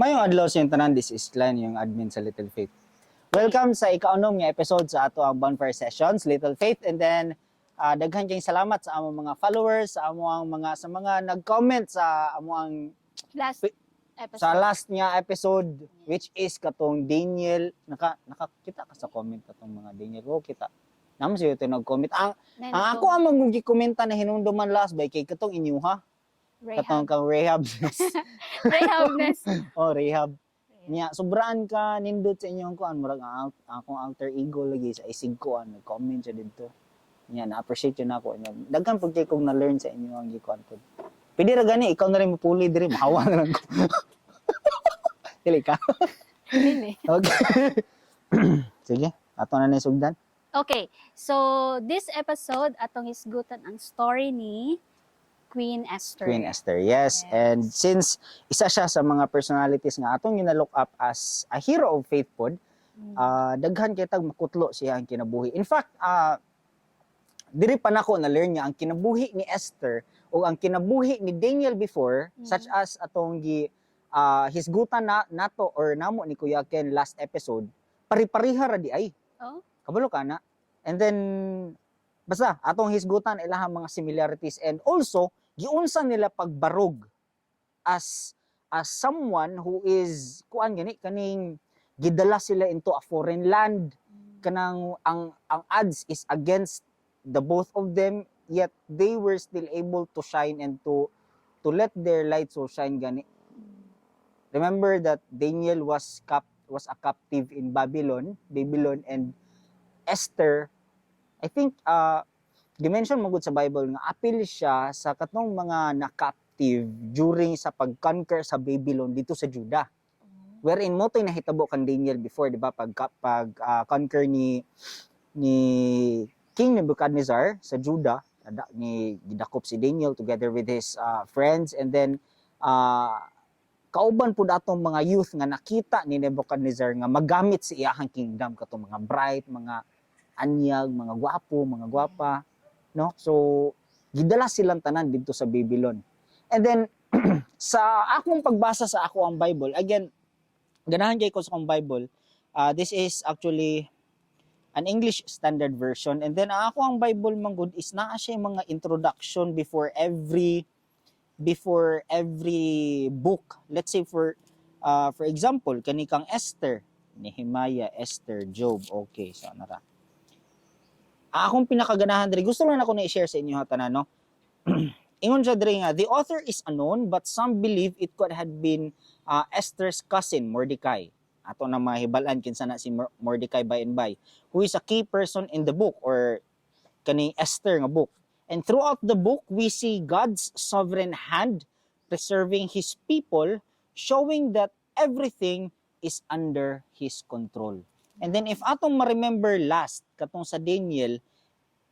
Maayong adlaw sa inyong tanan, this is Glenn, yung admin sa Little Faith. Welcome sa ikaunom nga episode sa atoang Bonfire Sessions, Little Faith. And then, daghan kayong salamat sa among mga followers, sa among mga sa mga nag-comment sa among Last episode. Sa last nga episode, which is katong Daniel. Nakakita ka sa comment katong mga Daniel ko kita namo siya ito nag-comment ang ako ang maggi-komenta na hinumduman last by kay katong inyuha katong Rahab. Kang Rahab. Rahabness. Oh, Rahab niya, sobraan ka nindot sa inyong kuan, murag ang akong alter ego lagi sa isig kuan, nag-comment siya didto niya. Na-appreciate yun ako niya. Daghan pud kay kong na-learn sa inyo ang gikuan ko. Pwede ra gani ikaw na rin mapuli diri, mahawa na lang ko. Dili ka. Dili. Okay, sige, ato na ni sugdan. Okay, so this episode, atong hisgutan ang story ni Queen Esther. Queen Esther, yes. Yes. And since isa siya sa mga personalities nga atong gina-look up as a hero of faith pod, daghan kay tag makutlo siya ang kinabuhi. In fact, diri pa nako na learn niya ang kinabuhi ni Esther o ang kinabuhi ni Daniel before, such as atong gi hisgutan na nato or namo ni Kuya Ken last episode, pari-pariha ra di ay. Oh? Kabalo ka na. And then basta atong hisgutan ilahang mga similarities and also giunsa nila pagbarog as someone who is kuan gani, kaning gidala sila into a foreign land, kanang ang odds is against the both of them, yet they were still able to shine and to let their light so shine gani. Remember that Daniel was a captive in Babylon and Esther, I think dimension mo gud sa Bible nga apil siya sa katong mga na-captive during sa pag-conquer sa Babylon dito sa Judah, wherein mo to'y nahitabo kan Daniel before, di ba? Pag conquer ni King Nebuchadnezzar sa Judah, ni gidakop si Daniel together with his friends, and then kauban pud atong mga youth nga nakita ni Nebuchadnezzar nga magamit sa iyahang kingdom, katong mga bright, mga anyag, mga gwapo, mga gwapa, no? So gidala silang tanan didto sa Babylon. And then sa akong pagbasa sa ako ang Bible, again, ganahan kay ko sa akong Bible. This is actually an English Standard Version. And then ang ako ang Bible man gud is naa siya yung mga introduction before every book. Let's say for example, kani kang Esther, Nehemiah, Esther, Job. Okay, so ano ra. Ang akong pinakaganahan diri, gusto lang ako na i-share sa inyo ha tanan, no? Ingon siya diri nga, the author is unknown, but some believe it could have been Esther's cousin Mordecai. Ato na mahibal-an kinsa na si Mordecai by and by, who is a key person in the book or kaning Esther nga book. And throughout the book, we see God's sovereign hand preserving His people, showing that everything is under His control. And then if atong ma-remember last, katong sa Daniel,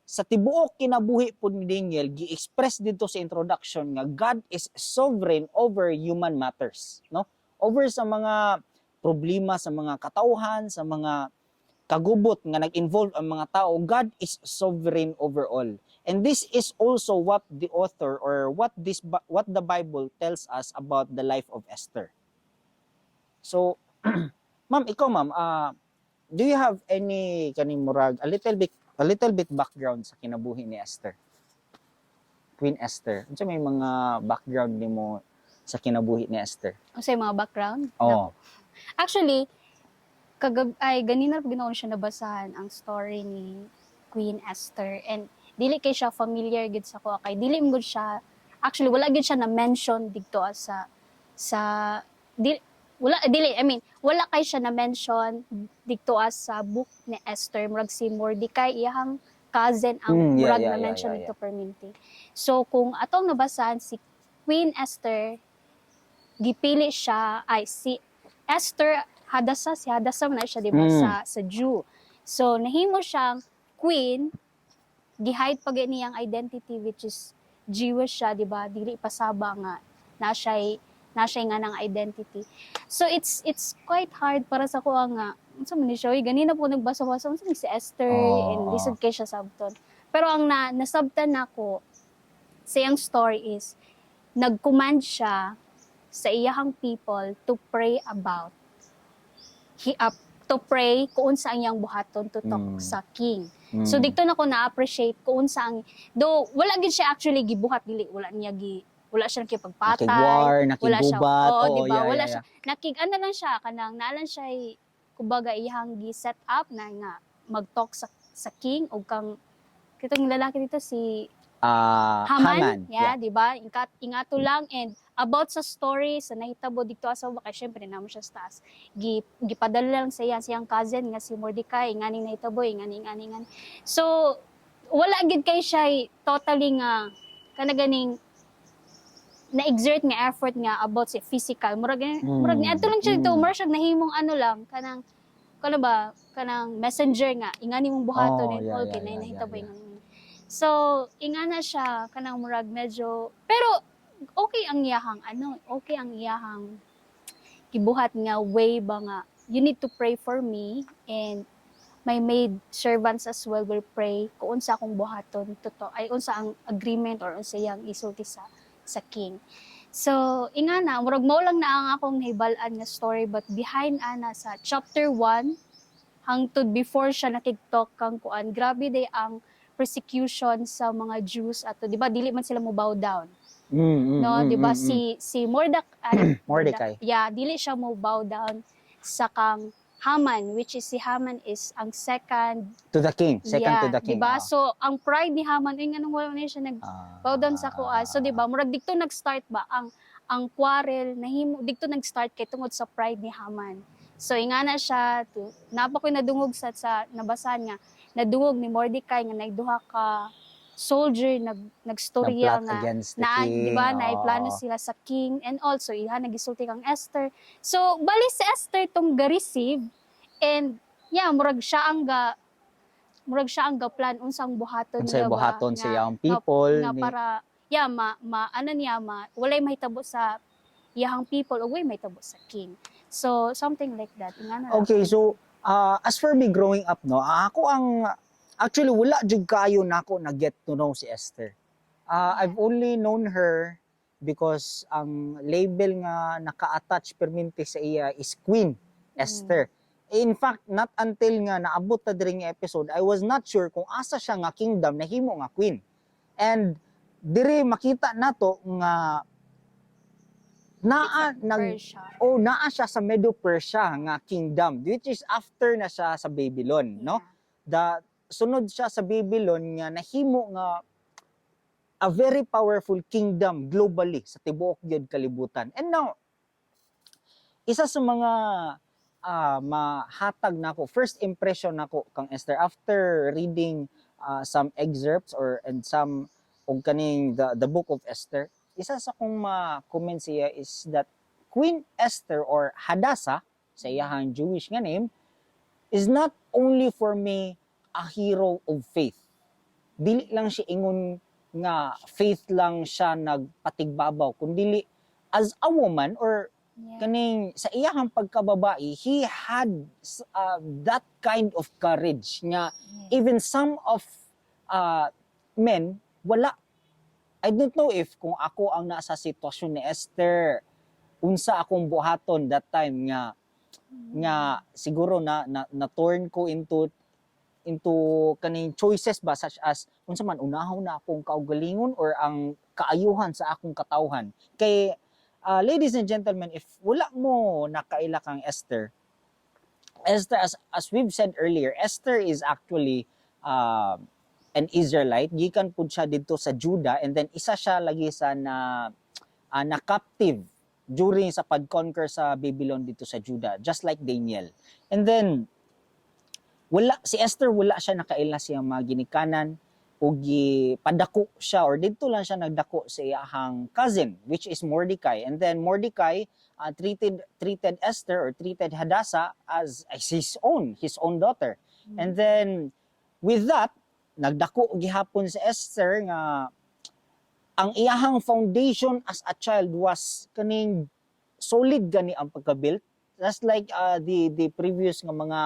sa tibuok kinabuhi po ni Daniel, gi-express dito sa introduction nga God is sovereign over human matters, no? Over sa mga problema sa mga katauhan, sa mga kagubot nga nag-involve ang mga tao, God is sovereign over all. And this is also what the author or what the Bible tells us about the life of Esther. So, ma'am, ikaw ma'am, do you have any kaning murag a little bit background sa kinabuhi ni Esther? Queen Esther. Unsa may mga background nimo sa kinabuhi ni Esther? Unsay mga background? Oh. Actually, kagab ay ganina pa ginoon siya nabasahan ang story ni Queen Esther, and dili kay siya familiar gid sa ko kay dili mo gud siya, actually wala gid siya na mention didto sa di, wala dili, I mean, wala kay siya na mention didto sa book ni Esther. Murag si Mordecai, iyahang cousin, ang murag na mention didto perminti. So kung atong nabasahan si Queen Esther, gipili siya, ay si Esther Hadassah, si Hadassah man na siya, di ba, sa Jew. So nahimo siyang queen, gi-hide pa gani niyang identity, which is Jewish siya, di ba? Dili pasaba nga na siya nga ng identity. So it's quite hard para sa ko nga unsa man ni siya, oy, ganina po nagbasa-basa unsa man si Esther and lisod kay siya sabton. Pero ang na nasabtan nako sa iyang story is nag-command siya sa iyahang people to pray about he up to pray kung unsa ang iyang buhaton to talk sa king. So dito na ko na-appreciate kung unsa ang, though wala gid siya actually gibuhat, dili, wala niya gi wala siya nakipagpatay. Nakig-war, Wala siya, nakigubat. oo, di ba? Wala siya nakig ano lang siya, kanang naalan siya, kumbaga iyang gi set up na nga mag-talk sa king og kang kitong lalaki dito, si Haman. Haman, yeah, di ba? Ingat ingato lang. And about sa story sa nahitabo dito sa baka, syempre namo siya sa taas. Gipadala lang sa iya siyang cousin nga si Mordecai nganing nahitabo, nganing nganing ngani. So wala gid kay siya totally nga kana ganing na-exert nga effort nga about sa physical. Murag murag niadto lang siya dito, murag siya nahimong ano lang, kanang kano ba, kanang messenger nga ingani mong buhaton and all kay nahitabo ingani. So, ingana siya, kanang murag medyo, pero okay ang iyahang ano, okay ang iyahang gibuhat nga way ba nga you need to pray for me and my maid servants as well will pray kung unsa akong buhaton totoo ay unsa ang agreement or unsa iyang isulti sa king. So, ingana, murag mao lang na ang akong nahibal-an nga story, but behind ana sa chapter 1 hangtod before siya nakig-talk kang kuan, grabe day ang persecution sa mga Jews ato, di ba? Dili man sila mo bow down, no, di ba? Si si Mordecai, Mordecai. Yeah, dili siya mo bow down sa kang Haman, which is si Haman is ang second To the king. Second yeah, to the king. di ba? Ah. So ang pride ni Haman ay nganong wala na siya nag bow down sa kuha. So di ba, murag didto nag-start ba ang quarrel nahimo didto, nag-start kay tungod sa pride ni Haman. So ingana siya to napa ko'y nadungog sa nabasahan nga nadungog ni Mordecai nga nagduha ka soldier nagstorya Nag-plot nga against the na king. Di ba, na plano Oo. sila sa king and also iha nagisulti kang Esther. So bali si Esther tong ga-receive and yeah, murag siya ang ga plan unsang buhaton Unsay niya ba, buhaton sa iyang people. nga para yeah, ma ano niya, ma walay mahitabo sa iyahang people o way mahitabo sa king. So something like that, ingana lang. Okay, so as for me growing up, no, ako ang actually wala jud kayo nako na get to know si Esther. I've only known her because ang label nga naka-attach perminti sa iya is Queen Esther. In fact, not until nga naabot ta diri nga episode, I was not sure kung asa siya nga kingdom nahimo nga queen. And diri makita nato nga naa nag Persia. Oh, naa siya sa Medo-Persia nga kingdom, which is after na siya sa Babylon, no? The sunod siya sa Babylon nga nahimo nga a very powerful kingdom globally sa tibuok gyud kalibutan. And now, isa sa mga mahatag nako, first impression nako kang Esther after reading some excerpts or and some og kaning the book of Esther, isa sa kong ma-comment siya is that Queen Esther or Hadassah sa iyahang Jewish nga name is not only for me a hero of faith. Dili lang siya ingon nga faith lang siya nagpatigbabaw, kundili as a woman or kaning sa iyahang pagkababae, he had that kind of courage nga even some of men wala. I don't know if kung ako ang nasa sitwasyon ni Esther, unsa akong buhaton that time nga siguro na turn ko into kaning choices ba, such as unsa man, unahon na akong kaugalingon or ang kaayuhan sa akong katawhan. Kay ladies and gentlemen, if wala mo nakaila kang Esther, Esther, as we've said earlier, Esther is actually an Israelite. Gikan pud siya didto sa Judah and then isa siya lagi sa na captive during sa pag-conquer sa Babylon dito sa Judah, just like Daniel. And then wala si Esther, wala siya nakaila siyang mga ginikanan ug gipadako siya or didto lang siya nagdako sa iyahang cousin, which is Mordecai. And then Mordecai treated treated Esther or treated Hadassah as his own daughter. And then with that, nagdako gihapon si Esther nga ang iyahang foundation as a child was kaning solid gani ang pagka-built, just like the previous nga mga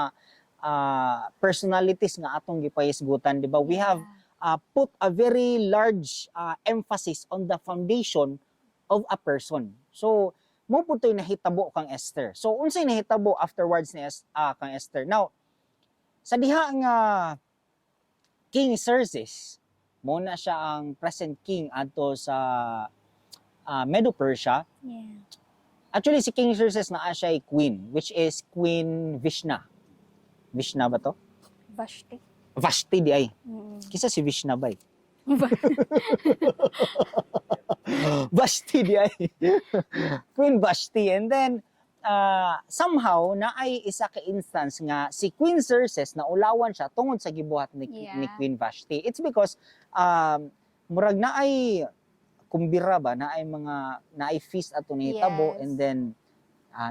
personalities nga atong gipahisgutan, di ba? We have put a very large emphasis on the foundation of a person. So Mao pud to'y nahitabo kang Esther. So unsay nahitabo afterwards ni kang Esther? Now, sa diha nga King Xerxes, mao na siya ang present king adto sa Medo-Persia. Actually, si King Xerxes naa siya queen, which is Queen Vishna. Vishna ba to? Vashti. Vashti diay. Kinsa si Vishna ba, eh? Vashti diay. Queen Vashti. And then, somehow, naay isa ka instance nga si Queen Xerxes naulawan siya tungod sa gibuhat ni Queen Vashti. It's because murag naay kumbira ba, naay mga naay feast ato nahitabo and then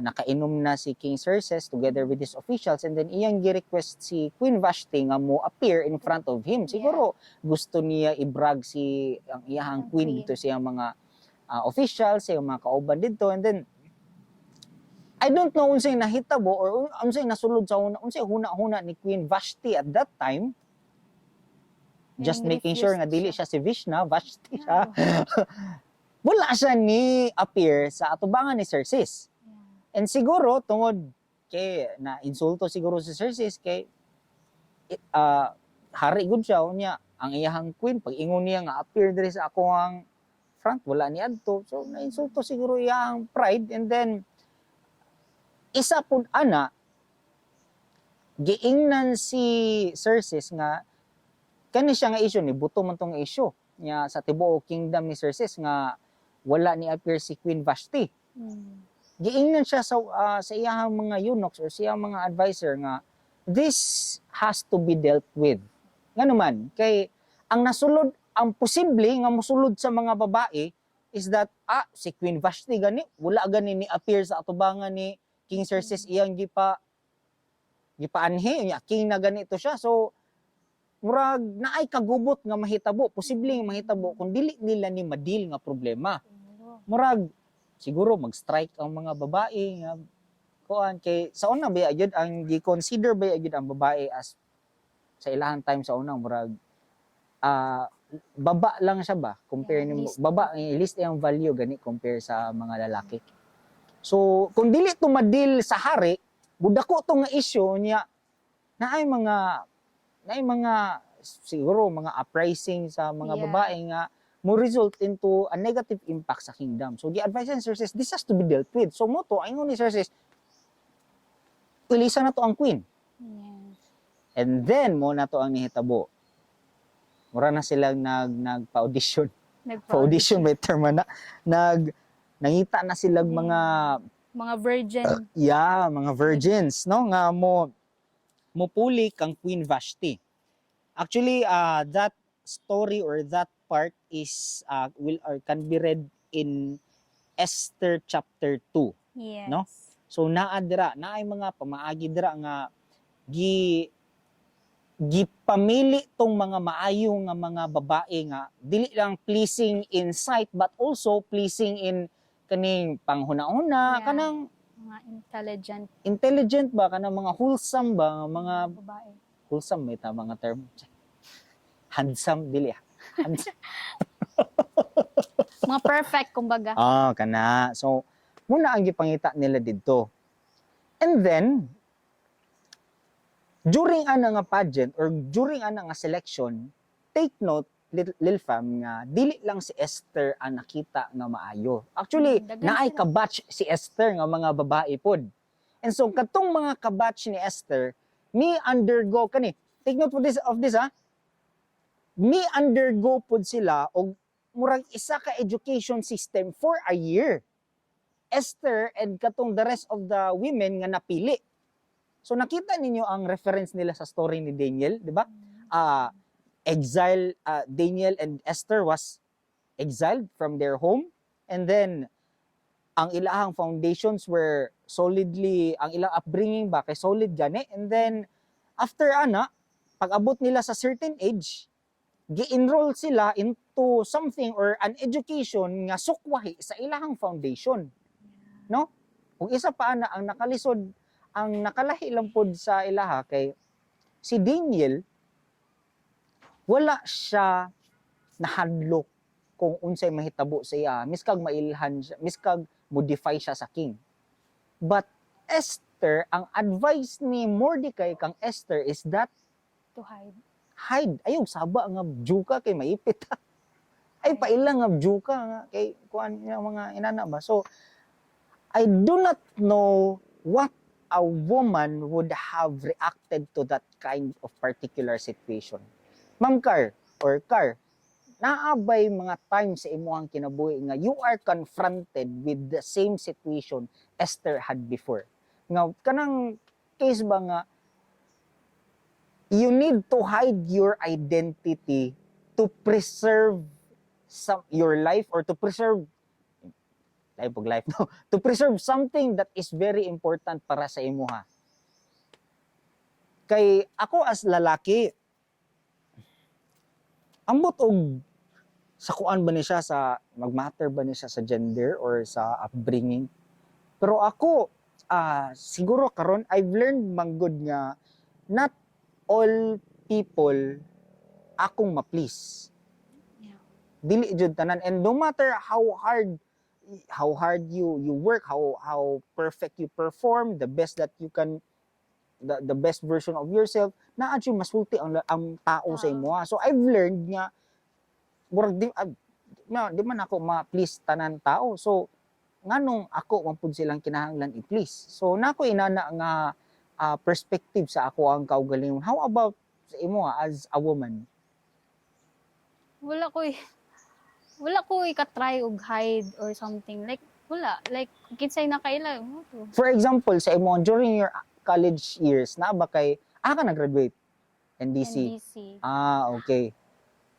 nakainom na si King Xerxes together with his officials and then iyang gi-request si Queen Vashti nga mo appear in front of him. Siguro gusto niya i-brag si ang iyahang Ang queen queen. Dito sa iyang mga officials, sa iyang mga kauban didto, and then I don't know unsay nahitabo or unsay nasulod sa una, unsay huna-huna ni Queen Vashti at that time. Just And making sure nga refused dili siya. Siya si Vishna, Vashti siya. Wala siya ni appear sa atubangan ni Xerxes. And siguro tungod kay na insulto siguro si Xerxes kay hari gud siya, unya ang iyahang queen pag ingon niya nga appear diri sa ako ang front, wala ni adto, so na insulto siguro iyang pride. And then isa pud ana, giingnan si Xerxes nga kani siya nga issue ni buto man tong issue nya sa tibuok kingdom ni Xerxes nga wala ni appear si Queen Vashti. Giingnan siya sa iyahang mga eunuchs or sa iyang mga advisor nga this has to be dealt with. Ngano man kay ang nasulod, ang posible nga mosulod sa mga babae is that si Queen Vashti gani wala gani ni appear sa atubangan ni King Xerxes, iyang gipaanhi niya, king na ganito siya, so murag naay kagubot nga mahitabo, posible nga mahitabo kung dili nila ni ma-deal nga problema. Murag siguro mag-strike ang mga babae nga kuan, kay sa una ba gyud ang gi-consider ba gyud ang babae as sa ilahang time sa una, murag baba lang siya ba compare nimo least. Baba eh, least ang value gani compare sa mga lalaki. So kung dili to ma-deal sa hari, budako to nga issue niya, naay mga siguro mga uprising sa mga babae nga mo result into a negative impact sa kingdom. So gi-advise ni Xerxes, this has to be dealt with. So mao to, ingon ni Xerxes, ilisa na to ang queen. And then mao na to ang nihitabo. Mura na silang nagpa-audition. Pa-audition by term na nangita na silang mga Mga virgin. Yeah, mga virgins, no, nga mo mupuli kang Queen Vashti. Actually, that story or that part is will or can be read in Esther chapter 2. No? So naa dira, naay mga pamaagi dira nga gipamili tong mga maayo nga mga babae nga dili lang pleasing in sight but also pleasing in kaning panghuna-huna, kanang Mga intelligent intelligent ba, kanang mga wholesome ba nga mga babae. Wholesome may tama nga term? Handsome, dili ah. Handsome. Mga perfect, kumbaga. Ah, kana. So mao na ang gipangita nila didto. And then during ana nga pageant or during ana nga selection, take note, Lil Fam, nga dili lang si Esther ang nakita nga maayo. Actually, Daghan naay sila. kabatch si Esther nga mga babae pod. And so katong mga kabatch ni Esther ni undergo kani. Take note for this of this ha. Ni undergo pod sila og murag isa ka education system for a year. Esther and katong the rest of the women nga napili. So nakita ninyo ang reference nila sa story ni Daniel, di ba? Exile Daniel and Esther was exiled from their home and then ang ilahang foundations were solidly, ang ilang upbringing ba kay solid gani, and then after ana, pag-abot nila sa certain age, gi-enroll sila into something or an education nga sukwahi sa ilahang foundation, no? Ug isa pa ana, ang nakalisod, ang nakalahi lang pod sa ilaha kay si Daniel, wala siya nahadlok. kung unsay mahitabo sa iya, miskag mailhan siya, miskag mo-defy siya sa king. But Esther, ang advice ni Mordecai kang Esther is that To hide. hide. Ayaw saba nga Jew ka kay maipit. Ay paila nga Jew ka nga kay kuan nga mga inana ba. So I do not know what a woman would have reacted to that kind of particular situation. Ma'am Car or Car, naa bay mga times sa imuhang kinabuhi nga you are confronted with the same situation Esther had before? Nga kanang case ba nga you need to hide your identity to preserve some your life or to preserve life og life, no, to preserve something that is very important para sa imuha? Kay ako as lalaki, ambot og sa kuan ba ni siya, sa magmatter ba ni siya sa gender or sa upbringing, pero ako siguro karon I've learned manggod nga not all people akong ma-please. Dili jud tanan, and no matter how hard you work, how perfect you perform, the best that you can, the best version of yourself, naa jud masulti ang tao sa Tao. Imo. So I've learned nga murag di, na, di man ako ma-please tanan tao, so nganong ako man pud silang kinahanglan i-please? So nako inana nga perspective sa ako ang kaugalingon. How about sa imo as a woman? Wala ko ika-try og hide or something. Like, wala. Like, kinsay nakaila mo to. For example, sa imo during your college years, naa ba kay ka nag-graduate NDC? NDC. Ah, okay.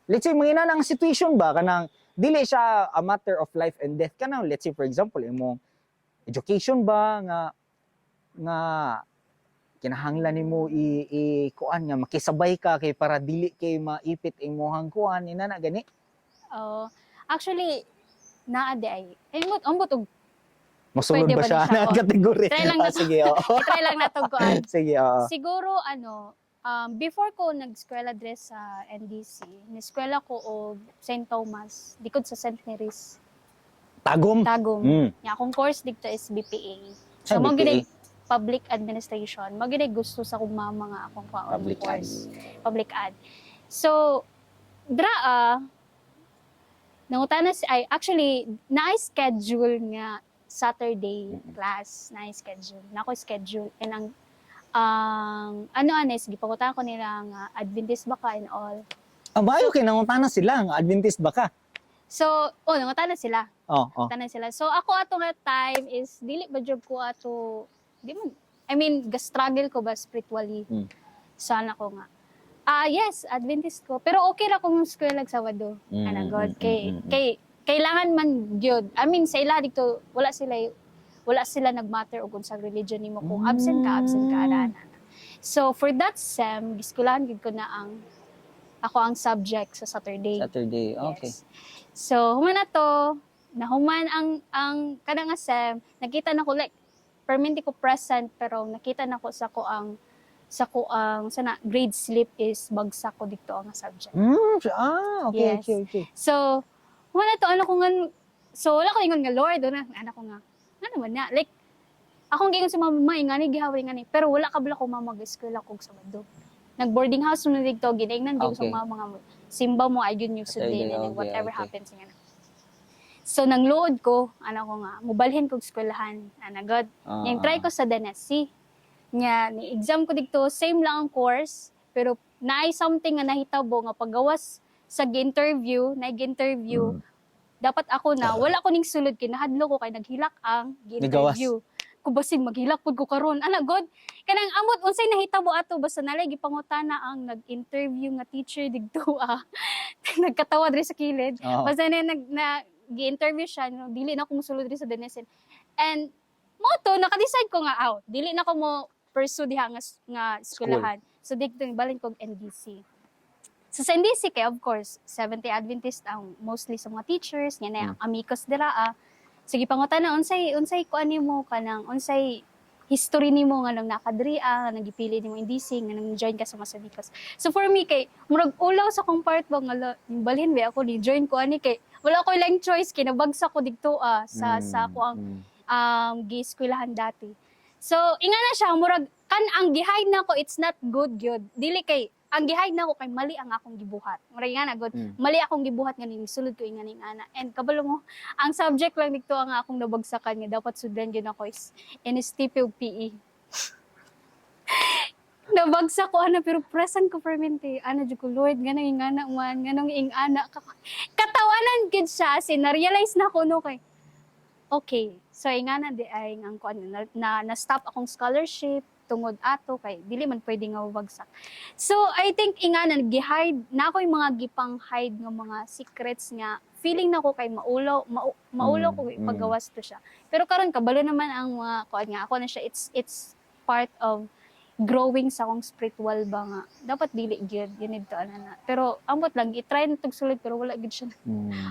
Let's say mga ang situation ba, kanang dili siya a matter of life and death, kanang let's say, for example, imong education ba nga kinahanglan nimo i kuan nga makisabay ka kay para dili kay maipit imong kuan, inana gani? Oo. Actually, naa di ay. Ay, ambot og Mosulod Pwede ba ba siya na siya? na Oo. category? Try lang Ah, na to. sige, oo. I-try lang nato kuan. Sige, oo. Siguro ano, before ko nag-eskwela dre sa NDC, ni-eskwela ko og St. Thomas, likod sa St. Mary's, Tagum. Tagum. Nga akong course dito is BPA. Sa So, mo BPA. gid public administration. Mao gid gusto sa akong mama nga akong kwaon Public ad. course. Public ad. So, dra ah, nangutana si, ay actually naay schedule nga Saturday class, naay schedule. Na ako schedule and ang ano anes gipangutan ko nila nga Adventist ba ka and all. Ah, bayo kay nangutana sila nga Adventist ba ka? So, oh, nangutana sila. Oh. Tanan sila. So ako ato nga time is dili ba jud ko ato, di man, I mean, ga-struggle ko ba spiritually. Sana ko nga. Ah, yes, Adventist ko. Pero okay ra kung eskwela Sabado. Ana God kay kay kailangan man gyud. I mean, sa ila dito wala sila nagmatter og unsang religion nimo, kung absent ka, ana, ana, ana. So for that sem, giskwelahan gyud ko na ang ako ang subject sa Saturday. Saturday, okay. Yes. So, human na to, nahuman ang kada nga sem, nakita na ko like permanente ko present, pero nakita na ko sa ko ang sana grade slip is bagsak ko dito ang subject. Ah, okay, Yes. okay. So, human na to, ano ko nga, so wala ko ingon nga Lord, ano, anak ko nga, ano man na, like, akong giingon sa mama, ma, ngani gihaway ngani, pero wala ka bala ko mama mag-eskwela kog Sabado. Nag-boarding house mo na dito, ginaingnan gyud sa mga simba mo ay yun yung sundin Saturday, and then whatever happens nga na. So nangluod ko, ano ko nga, mubalhin kog eskwelahan, ana God. Yang try ko sa Danesi. Nya ni exam ko dito, same lang ang course, pero naay something nga nahitabo nga paggawas sa gi-interview, na gi-interview, dapat ako na, wala ko ning sulod kay nahadlo ko kay naghilak ang gi-interview. Kubasin maghilak pud ko karon. Ana God, kanang amot unsay nahitabo ato, basta nalay gipangutana ang nag-interview nga teacher didto ah. Nagkatawa diri sa kilid. Oo. Basta na nag na gi-interview siya, no, dili na ako mosulod diri sa Denesen. And mo to naka-decide ko nga out. Dili na ko mo pursue diha nga eskwelahan. So dito balin kog NDC. So sa NDC kay of course, Seventh-day Adventist ang mostly sa mga teachers, nga na amigos dira ah. Sige, pangutana unsay kuan nimo, kanang unsay history nimo nga nang nakadiri ah, nga nagipili nimo NDC, nga nang join ka sa Masamikos. So for me kay murag ulaw sa akong part ba nga la, balhin ba ako ni join ko ani kay wala ko ilang choice kay nabagsak ko didto ah sa ako ang gieskwelahan dati. So inga na siya, murag kan ang gi-hide nako, it's not good gyud. Dili kay ang gi-hide nako kay mali ang akong gibuhat. Murag nga na good. Mali akong gibuhat nga ning sulod ko inga ning ana. And kabalo mo, ang subject lang dito ang akong nabagsakan nga dapat sudlan gyud ako is NSTP ug PE. Nabagsak ko ana pero present ko permente. Ana jud ko, "Lord, nganong ingana man, nganong ingana ka?" Katawanan gid siya as in, na-realize na ko no kay okay. So ingana di ay ang kuan na stop akong scholarship tungod ato kay dili man pwede nga mabagsak. So I think ingana gi-hide na ako yung mga gipang-hide nga mga secrets nga feeling nako kay maulaw maulaw ko ipagawas to siya. Pero karon kabalo naman ang mga kuan nga ako na siya, it's part of growing sa akong spiritual ba nga dapat dili gyud you need to ano na. Pero ambot lang i-try na tug sulod pero wala gyud siya.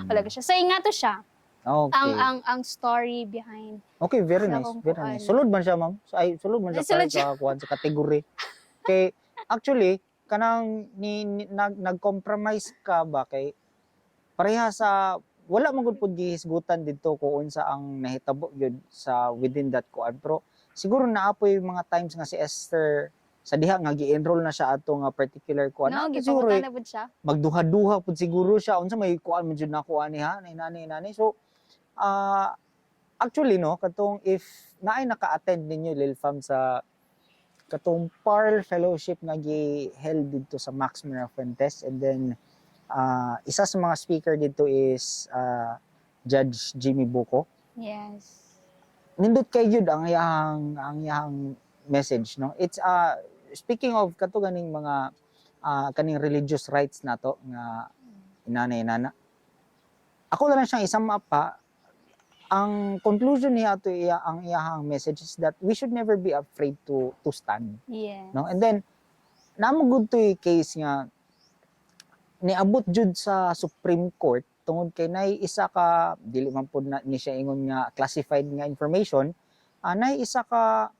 Wala gyud siya. So inga to siya ang story behind Okay, very sa nice. akong Very kuan. nice. Sulod man siya, ma'am. So, ay, sulod man siya Sulod sa kuan sa category. Kay actually kanang ni nag-compromise ka ba kay pareha sa wala man gud pud gihisgutan didto kung unsa ang nahitabo gyud sa within that kuan, pero siguro naapoy mga times nga si Esther sa diha nga gi-enroll na siya ato nga particular kuan, No, naa siguro gipangutan na pud siya. Magduha-duha pud siguro siya unsa may kuan man jud nako ani ha, nani nani nani. So actually no, katong if naay naka-attend ninyo, Lil Fam, sa katong PARL fellowship nga gi-held didto sa Max Mirafuentes, and then isa sa mga speaker didto is Judge Jimmy Buco. Nindot kay gyud ang iyang message no. It's speaking of kato ganing mga kaning religious rights nato nga inana inana. Ako na lang siyang isang pa ang conclusion niya ato iya ang iyahang message is that we should never be afraid to stand no. And then namo gud to case nga niabot jud sa Supreme Court tungod kay nay isa ka, dili man pud na ni siya ingon nga classified nga information, nay isa ka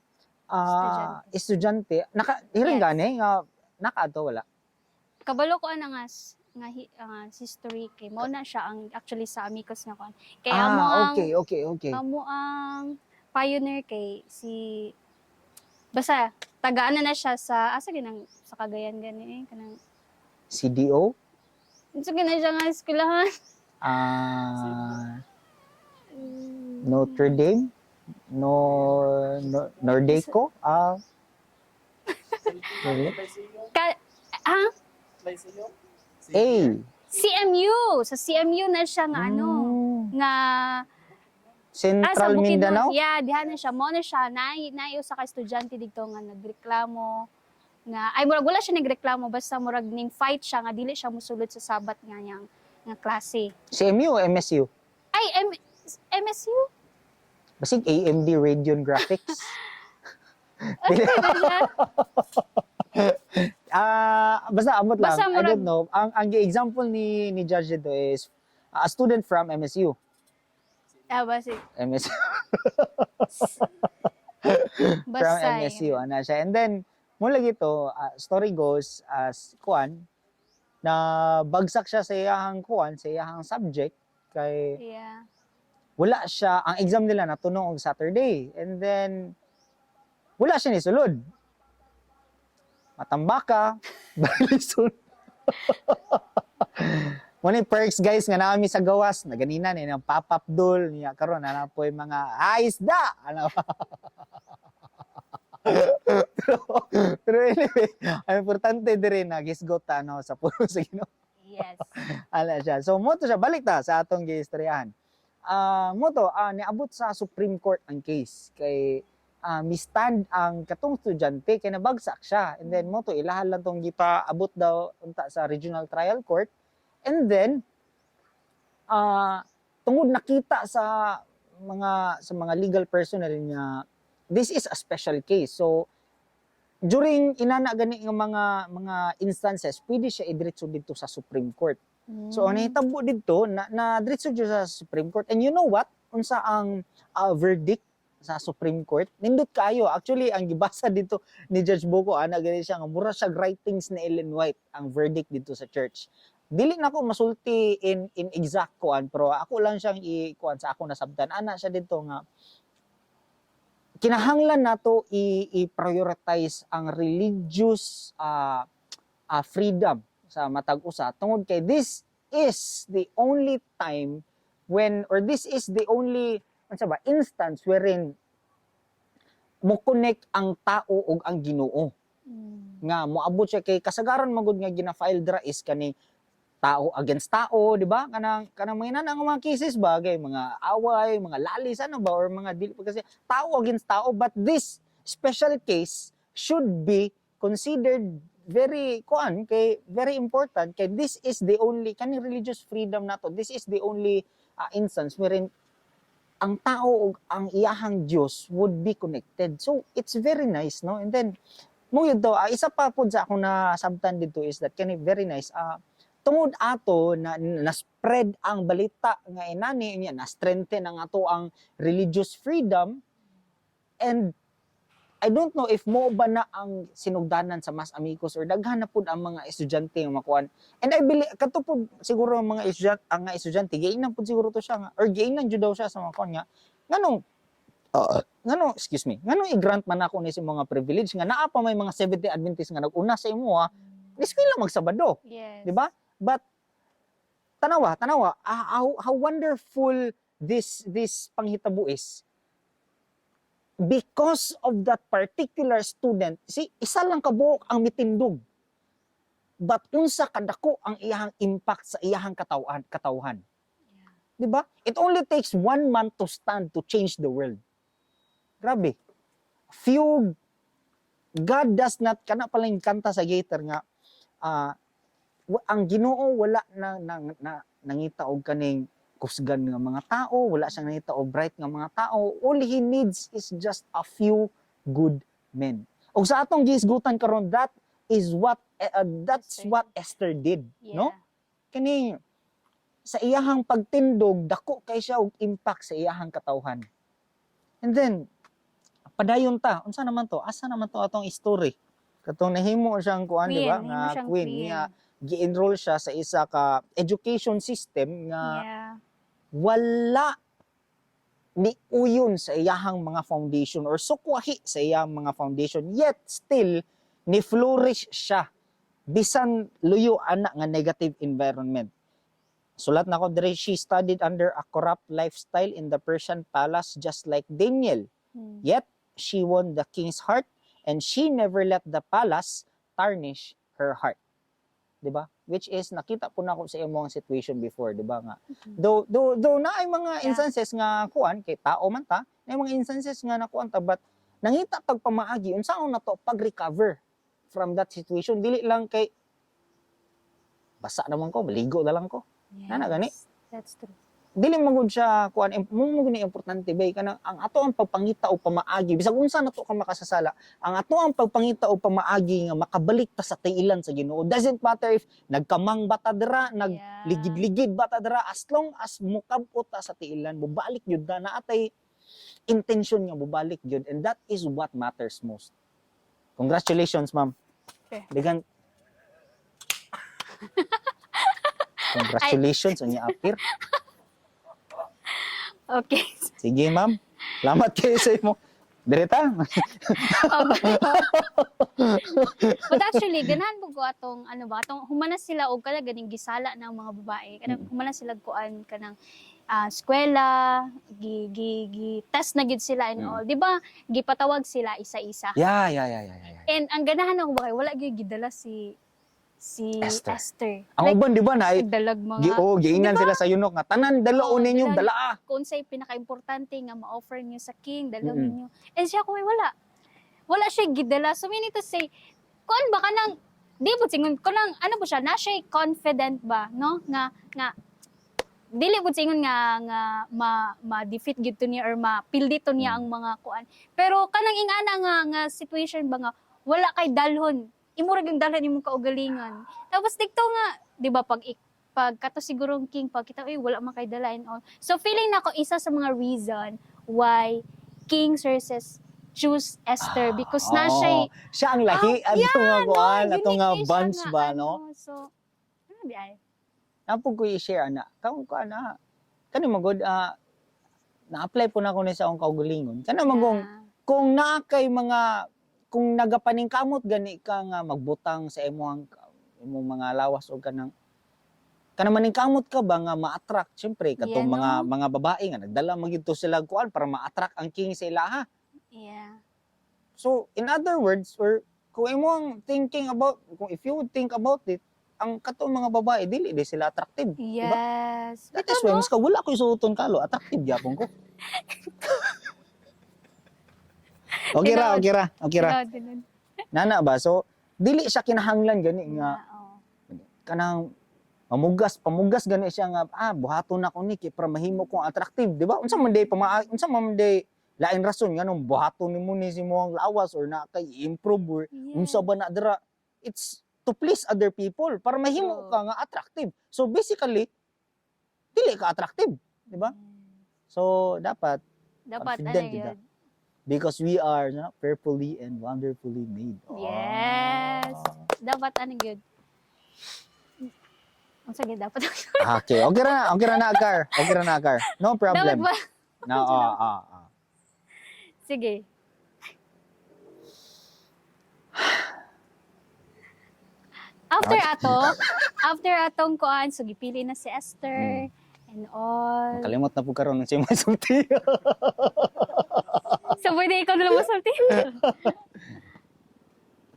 estudyante naka hiring gani nga nakaadto wala. Kabalo ko ana nga history kay mo na siya ang actually sa Amicus nga kuan. Kay amo ang amo ang pioneer kay si basta taga ano na siya sa asa ginang sa Cagayan gani eh kanang CDO. Unsa gina siya nga eskwelahan? Notre Dame, no, Nordeco, really? Ka, ha? A. CMU, sa CMU na siya nga ano nga Central sa Bukidnon. Mindanao. Yeah, diha na siya. Mo na siya nay usa ka estudyante didto nga nagreklamo nga ay murag wala siya nagreklamo, basta murag ning fight siya nga dili siya mosulod sa Sabat nga niyang nga klase. CMU o MSU? Ay MSU? Basig AMD Radeon Graphics. Ano ba siya? Basta amot lang. Basta I don't know. Ang example ni Judge dito is a student from MSU. Ah, basi. MSU from Basta. MSU ana siya. And then mula gito, story goes as kuan na bagsak siya sa iyahang kuan, sa iyahang subject kay wala siya, ang exam nila natuno og Saturday and then wala siya nisulod. Matambaka, balison. Mo ni perks guys nga naami sa gawas na ganina ni ang pop-up dul niya karon na po yung mga ayos da ano. Pero anyway, ang importante diri na gisgot ta no sa pulo sa Ginoo. Ala siya. So mo to siya, balik ta sa atong giistoryahan. Mo to niabot sa Supreme Court ang case kay mistand ang katong estudyante kay nabagsak siya. And then mo to ilahan lang tong gipaabot daw unta sa Regional Trial Court. And then tungod nakita sa mga legal personnel nga this is a special case. So during inana gani nga mga instances, pwede siya idiretso didto sa Supreme Court. So ang nahitabo didto na diretso jud sa Supreme Court. And you know what? Unsa ang verdict sa Supreme Court. Nindot kayo. Actually, ang gibasa dito ni Judge Boko, ana gani siya nga mura siya writings ni Ellen White ang verdict dito sa church. Dili na ako masulti in exact kuan, pero ako lang siyang i kuan sa ako nasabtan. Ana siya dito nga kinahanglan nato i-prioritize ang religious freedom sa matag usa tungod kay this is the only time when, or this is the only, unsa ba, instance wherein mo connect ang tao ug ang Ginoo nga moabot siya, kay kasagaran magud nga gina-file dra is kani tao against tao, di ba? Kanang mga inana nga mga cases ba, kay mga away, mga lalis, ano ba, or mga dili pa kasi tao against tao. But this special case should be considered very kuan, kay very important, kay this is the only kani religious freedom nato. This is the only instance wherein ang tao ug ang iyahang Dios would be connected. So it's very nice, no? And then mao yun to, isa pa pud sa akong nasabtan dito is that kani very nice, tungod ato na na spread ang balita nga inani niya, na strengthen ang ato ang religious freedom. And I don't know if mo ba na ang sinugdanan sa Mas Amigos or daghan na pud ang mga estudyante nga makuan. And I believe kato pud siguro ang mga estudyante, ang mga estudyante giingnan pud siguro to siya nga or giingnan jud daw siya sa mga kuan nga nganong, excuse me, nganong i-grant man ako ni sa mga privilege nga naa pa may mga Seventh-day Adventist nga nag-una sa imo, ah, eskwela magsabado. Di ba? But tanawa, tanawa, how wonderful this panghitabo is. Because of that particular student, si isa lang kabuok ang mitindog. But unsa kadako ang iyahang impact sa iyahang katawhan. Di ba? It only takes one man to stand to change the world. Grabe. Few God does not, kana pala yung kanta sa Gator nga ang Ginoo wala na nangita og kaning kusgan nga mga tao, wala siyang nangita og bright nga mga tao. All he needs is just a few good men. Og sa atong gihisgutan karon, that is what that's Esther. What Esther did, no? Kani sa iyahang pagtindog, dako kay siya og impact sa iyahang katawhan. And then padayon ta. Unsa naman to? Asa naman to atong story? Katong nahimo siyang kuan, di ba? Queen, Nga nahimo siyang queen, queen. Nga gi-enroll siya sa isa ka education system nga wala ni uyon sa iyahang mga foundation or sukwahi sa iyang mga foundation, yet still ni flourish siya bisan luyo ana nga negative environment. Sulat na ko diri, she studied under a corrupt lifestyle in the Persian palace, just like Daniel. Yet she won the king's heart and she never let the palace tarnish her heart, 'di ba? Which is nakita po nako sa imong situation before, 'di ba, nga though naay mga instances nga kuan, kay tao man ta, naay mga instances nga nakuan ta, but nangita tag pamaagi unsaon nato pag-recover from that situation. Dili lang kay basa naman ko, maligo na lang ko. Nana gani? Yes, that's true. Dili magud siya kuan, mo mo guni importante bay, kanang ang ato ang pagpangita og pamaagi bisag unsa nato ka makasasala, ang ato ang pagpangita og pamaagi nga makabalik ta sa tiilan sa Ginoo. Doesn't matter if nagkamang ba ta dira, nag ligid-ligid ba ta dira, as long as mukab-ot ta sa tiilan, mobalik gyud ta, naa tay intention nga mobalik gyud, and that is what matters most. Congratulations, ma'am. Okay. Dagan congratulations on your appear. Okay. Sige, ma'am. Salamat kayo sa imo. Direta. But actually, ganahan po ko atong ano ba, atong humana sila og kada ganing gisala ng mga babae. Kanang humana sila kuan kanang eskwela, gi, gi, gi test na gid sila and all. Di ba? Gipatawag sila isa-isa. Yeah. And ang ganahan ako ba kay wala gyud gidala si si Esther. Esther. Ang uban, di ba, na Dalag mga gi oh, giingnan Di ba? sila sa eunuch nga tanan dalaon Oo, ninyo, dala- dalaa. Kung unsay pinaka-importante nga ma-offer niyo sa king, dalaw ninyo. And siya ko wala. Wala siya gidala. So meaning to say, kuan ba kanang di po singon ko lang ano po siya, na siya confident ba, no? Nga dili po singon nga ma-defeat gid to niya or ma-pildi to niya ang mga kuan. Pero kanang ingana nga situation ba nga wala kay dalhon. Imo ra gyud dalhon imong kaugalingon. Tapos dikto nga, di ba, pag kato sigurong king, pag kita, uy, wala man kay dala and all. So feeling nako isa sa mga reason why King Xerxes choose Esther because na siya Ah, oo. Siya ang lahi Ah, ato nga kuan, ato unique nga kay siya bunch nga ba, no? ano. So, ano di ay? Napog ko i-share ana. Kaon ko ana. Kani magod na-apply po na ako ni sa akong kaugalingon. Kana magong kung naa kay mga kung nagapaningkamot gani ka nga magbutang sa imong imong mga lawas o kanang kanang maningkamot ka ba nga ma-attract syempre katong Yeah, mga no? mga babae nga nagdala man gyud to sila og kuan para ma-attract ang king sa ilaha. So in other words, or kung imong thinking about, kung if you would think about it, ang katong mga babae dili di sila attractive. Yes. That is why mas ka wala ko isuoton kalo, attractive gyapon ko. Okay ra, okay ra, okay ra. Tinuod, tinuod. Nana ba? So dili siya kinahanglan gani nga kanang mamugas, pamugas gani siya nga buhaton na ko ni kay para mahimo kong attractive, di ba? Unsa man day pama unsa man day lain rason nganong buhaton nimo ni si imong lawas or na kay improve or unsa ba na dira, it's to please other people para mahimo True. ka nga attractive. So basically dili ka attractive, di ba? So dapat Dapat ano confident kita. yun. Because we are, no, fearfully and wonderfully made. Yes. Dapat ano yun. Unsa gyud dapat? Okay, okay ra na, Kar. Okay ra na, Kar. No Dapat problem. ba? No, ah. Sige. After ato, after atong kuan, so gipili na si Esther and all. Kalimot na po karon ng siyang masulti. So pwede ikaw na lang masulti.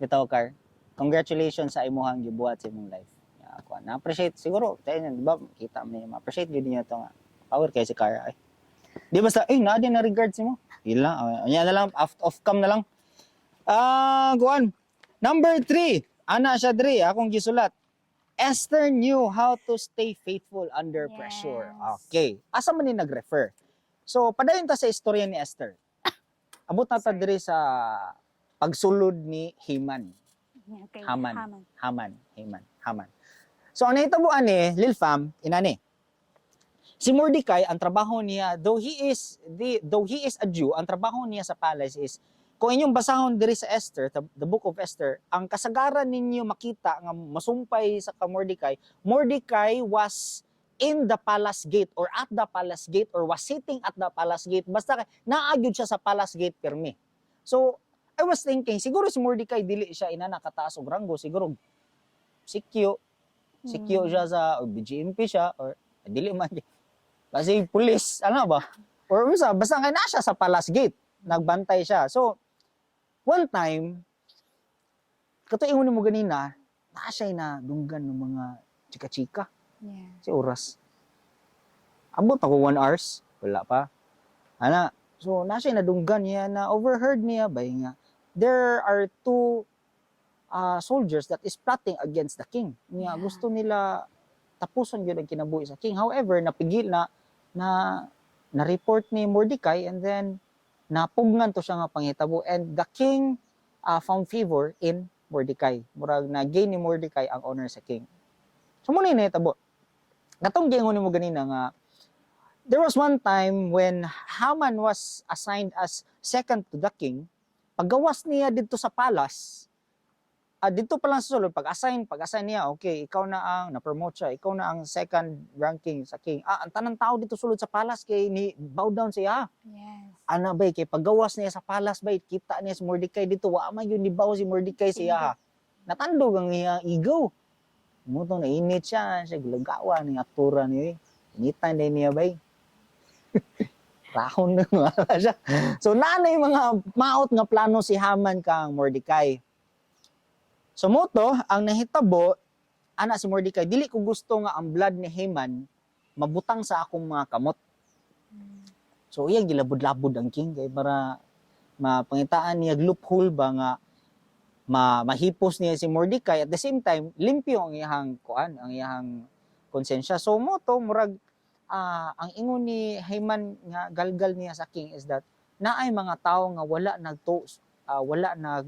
Bitaw, Kar. Congratulations sa imuhang gibuhat sa imong life. Yeah, ako na-appreciate siguro tayo niyan, di ba? Kita mo niya, ma-appreciate gyud niya to nga. Power kay si Kar ay. Di basta eh naa din na regards mo. Ila, unya na lang off, off cam na lang. Ah, kuan. Number 3. Ana siya diri akong gisulat. Esther knew how to stay faithful under pressure. Okay. Asa man ni nag-refer? So, padayon ta sa istorya ni Esther. Abot na ta diri sa pagsulod ni Haman. Okay. Haman. Haman. Haman, Haman, Haman. So ang nahitabuan ni Lil Fam, inani. Si Mordecai, ang trabaho niya, though he is a Jew, ang trabaho niya sa palace is kung inyong basahon diri sa Esther, the book of Esther, ang kasagaran ninyo makita nga masumpay sa ka Mordecai, Mordecai was in the palace gate or at the palace gate or was sitting at the palace gate. Basta naa gyud siya sa palace gate pirmi. So, I was thinking, siguro si Mordecai dili siya ina nakataas og ranggo, siguro CQ, CQ siya sa or BGMP siya or dili man kasi police ano ba or basta basta kay naa siya sa palace gate, nagbantay siya. So one time kato ingon mo ganina, naa siya na dunggan ng mga chika-chika. Si oras abot ako 1 hours wala pa ana. So naa siya nadunggan niya na overheard niya bay nga there are two soldiers that is plotting against the king niya. Gusto nila tapuson gyud ang kinabuhi sa king. However, napigil na na na report ni Mordecai and then napugnan to siya nga panghitabo and the king found favor in Mordecai. Murag na gain ni Mordecai ang honor sa king. So mo na yung nahitabo katong giingon nimo ganina nga there was one time when Haman was assigned as second to the king. Paggawas niya didto sa palace, didto pa lang sa sulod, pag-assign niya, okay, ikaw na ang, na-promote siya, ikaw na ang second ranking sa king. Ang tanang tao didto sulod sa palace kay ni bow down siya. Ana bay, kay paggawas niya sa palace bay, kita niya si Mordecai didto, wa man yun ni bow si Mordecai siya. Natandog ang iyang ego. Muto na init siya, siya gulagawa ni aktura niya. Initan din niya bay. Rahon na nga siya. So naanay mga maot nga plano si Haman kang Mordecai. So moto, ang nahitabo, ana si Mordecai, dili ko gusto nga ang blood ni Haman mabutang sa akong mga kamot. So iya gilabod-labod ang king kay para mapangitaan niya loophole ba nga mahipos niya si Mordecai, at the same time limpyo ang iyang kuan, ang iyang konsensya. So mo to murag ang ingon ni Haman nga galgal niya sa king is that naay mga tao nga wala nagto wala nag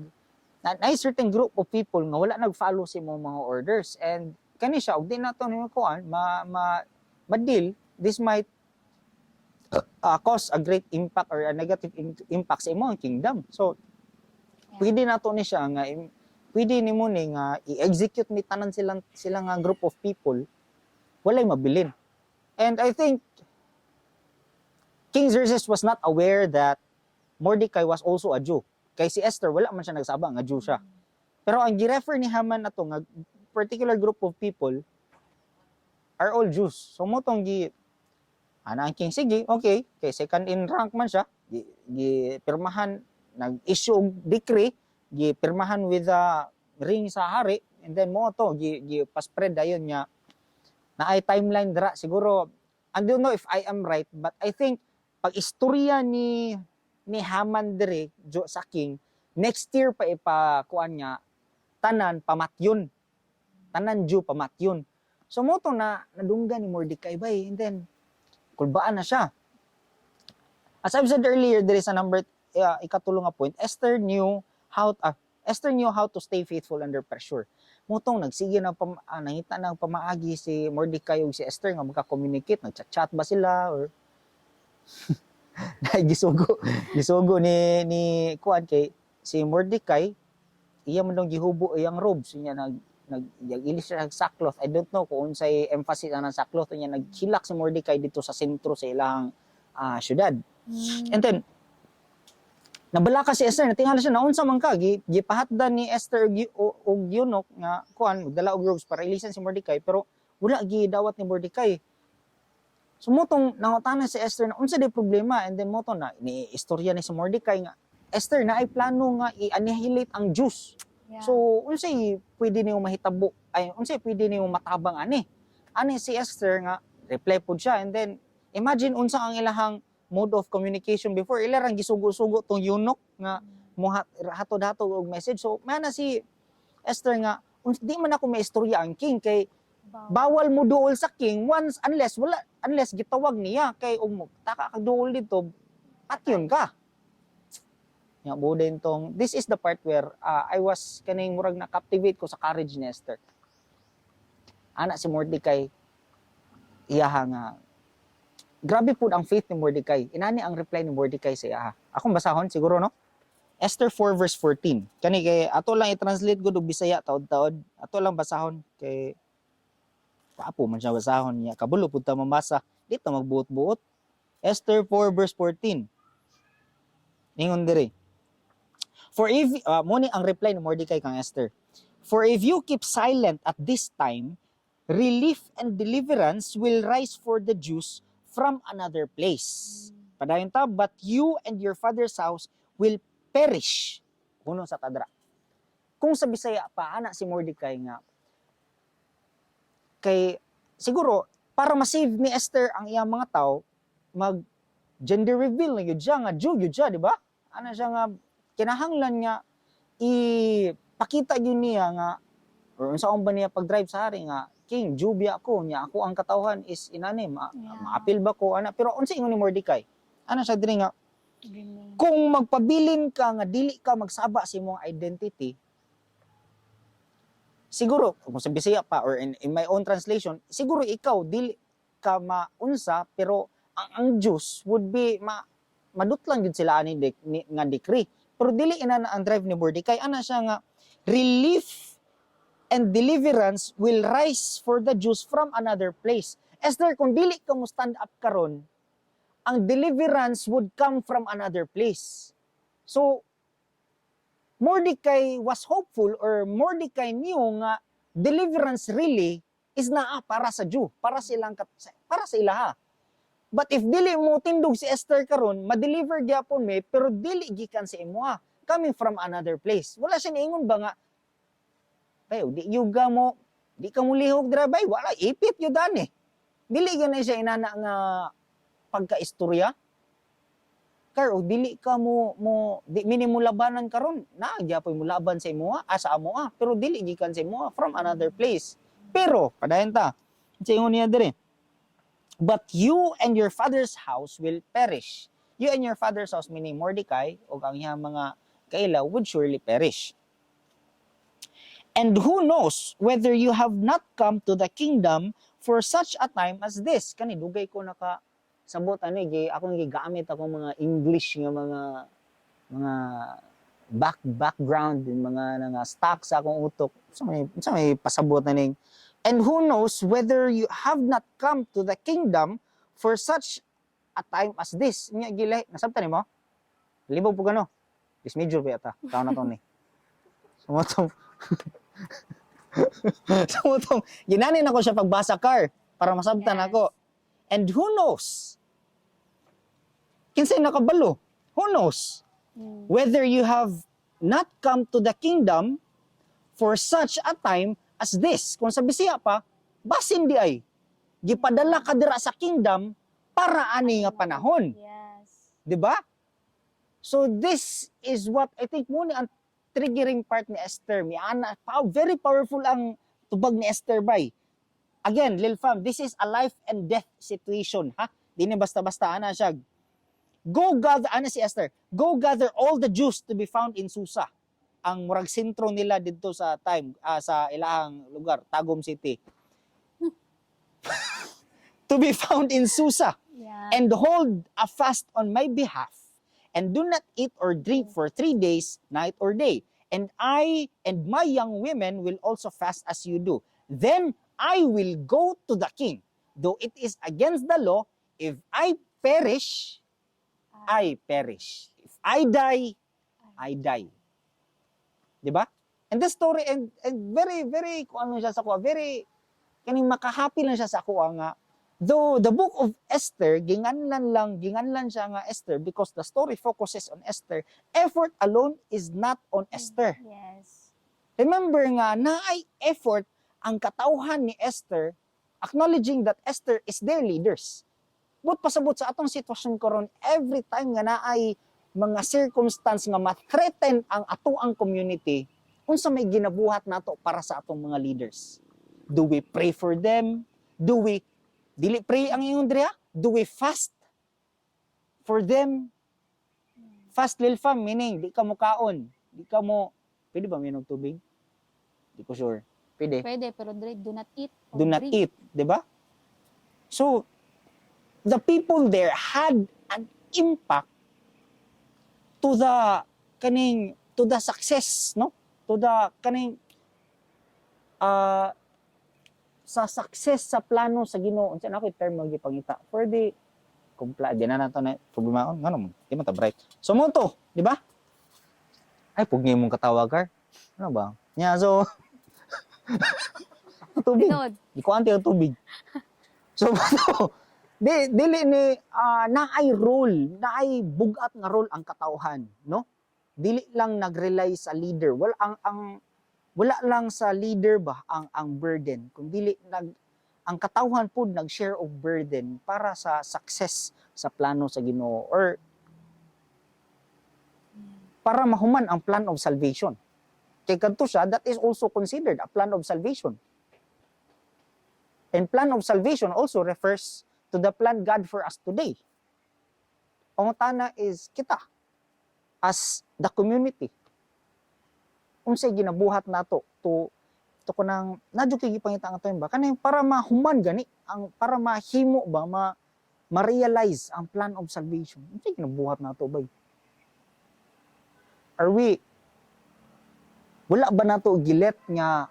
na, naay certain group of people nga wala nag-follow sa imong mga orders and kani siya og di nato nimo kuan ma ma ma-deal, this might cause a great impact or a negative impact sa imong kingdom. So pwede nato ni siya nga pwede nimo ni nga i-execute ni tanan silang sila nga group of people, walay mabilin. And I think King Xerxes was not aware that Mordecai was also a Jew. Kay si Esther, wala man siya nagsaba nga Jew siya. Pero ang gi-refer ni Haman ato nga particular group of people are all Jews. So mao tong gi ana ang king, sige, okay, kay second in rank man siya, gi pirmahan, nag-issue og decree, gi pirmahan with the ring sa hari, and then mao to gi paspread dayon niya na ay timeline dira siguro. I don't know if I am right, but I think pag istorya ni Haman dire jo sa king, next year pa ipakuan niya tanan pamatyon, tanan Jew pamatyon. So mao to na nadunggan ni Mordecai bay, and then kulbaan na siya. As I've said earlier, there is a number ikatulo nga point: Esther knew how to stay faithful under pressure. Mao tong nagsige na nangita ng pamaagi si Mordecai ug si Esther nga magka-communicate, nagchat-chat ba sila or gisugo gisugo ni kuan, kay si Mordecai iya man dong gihubo iyang robes niya, nag nag ilis siya og sackcloth. I don't know kung unsay emphasis ang sackcloth niya. Naghilak si Mordecai dito sa sentro sa ilang syudad. And then nabalaka si Esther, natingala siya naunsa man ka gipahatdan ni Esther og eunuch nga kuan magdala og robes para ilisan si Mordecai, pero wala gidawat ni Mordecai. So mao tong nangutana si Esther na unsa di problema, and then mao to na ni istorya ni si Mordecai nga, "Esther, naay plano nga i-annihilate ang Jews." So unsay pwede nimo mahitabo, ay, unsay pwede nimo matabang ani? Ani si Esther nga reply pud siya, and then imagine unsa ang ilahang mode of communication before, ila rang gisugo-sugo tong eunuch nga mo hatod-hatod og message. So mana si Esther nga di man ako maistorya ang king kay bawal mo duol sa king once unless wala, unless gitawag niya, kay og mo taka kag duol dito, patyon ka. Nya budin tong this is the part where I was kaning murag na captivate ko sa courage ni Esther. Ana si Mordecai iyaha nga grabe pud ang faith ni Mordecai. Inani ang reply ni Mordecai sa iyaha. Akong basahon siguro, no? Esther 4 verse 14. Kani kay ato lang i-translate gud og Bisaya taod-taod. Ato lang basahon kay papo man siya basahon niya. Kabulo pud ta mamasa. Dito magbuot-buot. Esther 4 verse 14. Ingon diri. For if mo ni ang reply ni Mordecai kang Esther. "For if you keep silent at this time, relief and deliverance will rise for the Jews from another place." Padayon ta, "But you and your father's house will perish." Kuno sa tadra. Kung sa Bisaya pa, ana si Mordecai nga, kay siguro, para ma-save ni Esther ang iyang mga tao, mag gender reveal na yun siya, nga Jew yun siya, di ba? Ana siya nga, kinahanglan nga, ipakita yun niya nga, or unsaon ba niya pag-drive sa hari nga, "King, Jew biya ako niya, ako ang katawhan is inani, maapil ba ko?" Ana, pero unsa ingon ni Mordecai? Ana siya diri nga, Remain. Kung magpabilin ka nga dili ka magsaba sa imong identity, siguro, kung sa Bisaya pa, or in my own translation, siguro ikaw, dili ka maunsa, pero ang Jews would be, madutlan gyud sila ani nga decree. Pero dili ina na ang drive ni Mordecai. Ana siya nga, "Relief and deliverance will rise for the Jews from another place. Esther, kung dili ka mo stand up karon, ang deliverance would come from another place." So, Mordecai was hopeful or Mordecai knew nga deliverance really is naa para sa Jew, para sa ilaha. But if dili mo tindog si Esther karon, ma-deliver gyapon may, pero dili gikan sa imoha, coming from another place. Wala siya niingon ba nga bayo, di yuga mo, di ka mo lihok dira bay, wala ipit yun dani. Dili gyud na siya inana nga pagkaistorya. Kar og dili ka mo mo di mini mo labanan karon, naa gyapon mo laban sa imoha, sa amoa, pero dili gikan sa imoha, from another place. Pero padayon ta. Unsa ingon niya dire? "But you and your father's house will perish." You and your father's house, meaning Mordecai o ang iyang mga kaila, would surely perish. "And who knows whether you have not come to the kingdom for such a time as this?" Kani dugay ko naka Sabot ani gi akong gigamit akong mga English nga mga background, yung mga stock sa akong utok. Sa may pasabot na ning "And who knows whether you have not come to the kingdom for such a time as this." Nya gilay, nasabtan nimo? Libog po gano. This major ba yata? Tao na to ni. Sumutong, ginanin ako siya pagbasa car para masabtan ako. And who knows? Kinsay nakabalo? Who knows whether you have not come to the kingdom for such a time as this? Kung sa Bisaya pa, basin di ay gipadala ka dira sa kingdom para ani nga panahon. 'Di ba? So this is what I think mo ni ang triggering part ni Esther. Mi ana pa, very powerful ang tubag ni Esther bay. Again, Lil Fam, this is a life and death situation, ha? Di ni basta-basta ana siya. Go gather, ana si Esther, "Go gather all the Jews to be found in Susa." Ang murag sentro nila didto sa time, sa ilahang lugar, Tagum City. "To be found in Susa and hold a fast on my behalf, and do not eat or drink for 3 days, night or day. And I and my young women will also fast as you do. Then I will go to the king, though it is against the law. If I perish, I perish. If I die, I die." 'Di ba? And the story and very very kung ano siya sa kuha, very kaning makahappy lang siya sa kuha nga though the book of Esther ginganlan siya nga Esther because the story focuses on Esther, effort alone is not on Esther. Remember nga naay effort ang katawhan ni Esther, acknowledging that Esther is their leaders. But pasabot sa atong sitwasyon karon, every time nga naay mga circumstance nga ma-threaten ang atoang community, unsa may ginabuhat nato para sa atong mga leaders? Do we pray for them? Do we dili pray ang ingon diri, ha? Do we fast for them? Fast, Lil Fam, meaning di ka mo kaon, di ka mo, pwede ba minom tubig? Di ko sure. Pwede. Pwede, pero dre, do not eat or Do not drink. Eat, di ba? So, the people there had an impact to the kaning to the success, no? To the kaning sa success sa plano sa Ginoo. Unsa na ako term mo gipangita? For the kumpla di na nato na problema ngano mo? Di man ta bright. So mo to, di ba? Ay, pugni mong katawagar. Ano ba? Nya so tubig. Tinod. Di ko anti ang tubig. So, to, di, dili ni naay role, naay bugat nga role ang katawhan, no? Dili lang nag-rely sa leader. Wala ang wala lang sa leader ba ang burden, kung dili ang katawhan pud nag-share of burden para sa success sa plano sa Ginoo or para mahuman ang plan of salvation. Kay kadto siya, that is also considered a plan of salvation. And plan of salvation also refers to the plan God for us today. Ang tana is kita as the community. Unsay ginabuhat nato to kunang nadyo kay gipangita ang term ba kanang para mahuman gani ang para mahimo ba ma ma-realize ang plan of salvation? Unsay ginabuhat nato ba? Are we wala ba nato gi-let nga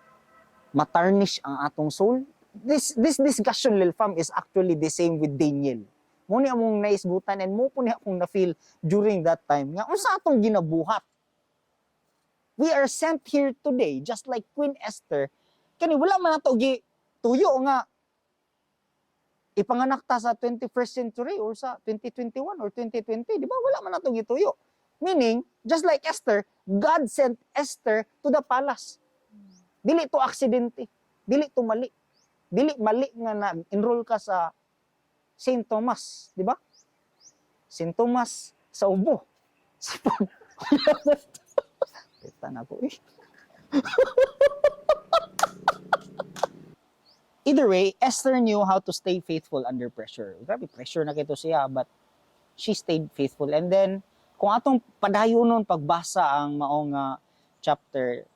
matarnish ang atong soul? This discussion, Lil Fam, is actually the same with Daniel. Mo ni among naisgutan and mo po ni akong na-feel during that time nga unsa atong ginabuhat. We are sent here today just like Queen Esther. Kani wala man nato gi tuyo nga ipanganak ta sa 21st century or sa 2021 or 2020, di ba? Wala man nato gituyo. Meaning, just like Esther, God sent Esther to the palace. Dili to aksidente. Dili to mali. Dili mali nga na-enroll ka sa St. Thomas, di ba? St. Thomas sa ubo. Sipon. Kita na ko eh. Either way, Esther knew how to stay faithful under pressure. Grabe, pressure na kito siya, but she stayed faithful. And then, kung atong padayonon pagbasa ang maong chapter,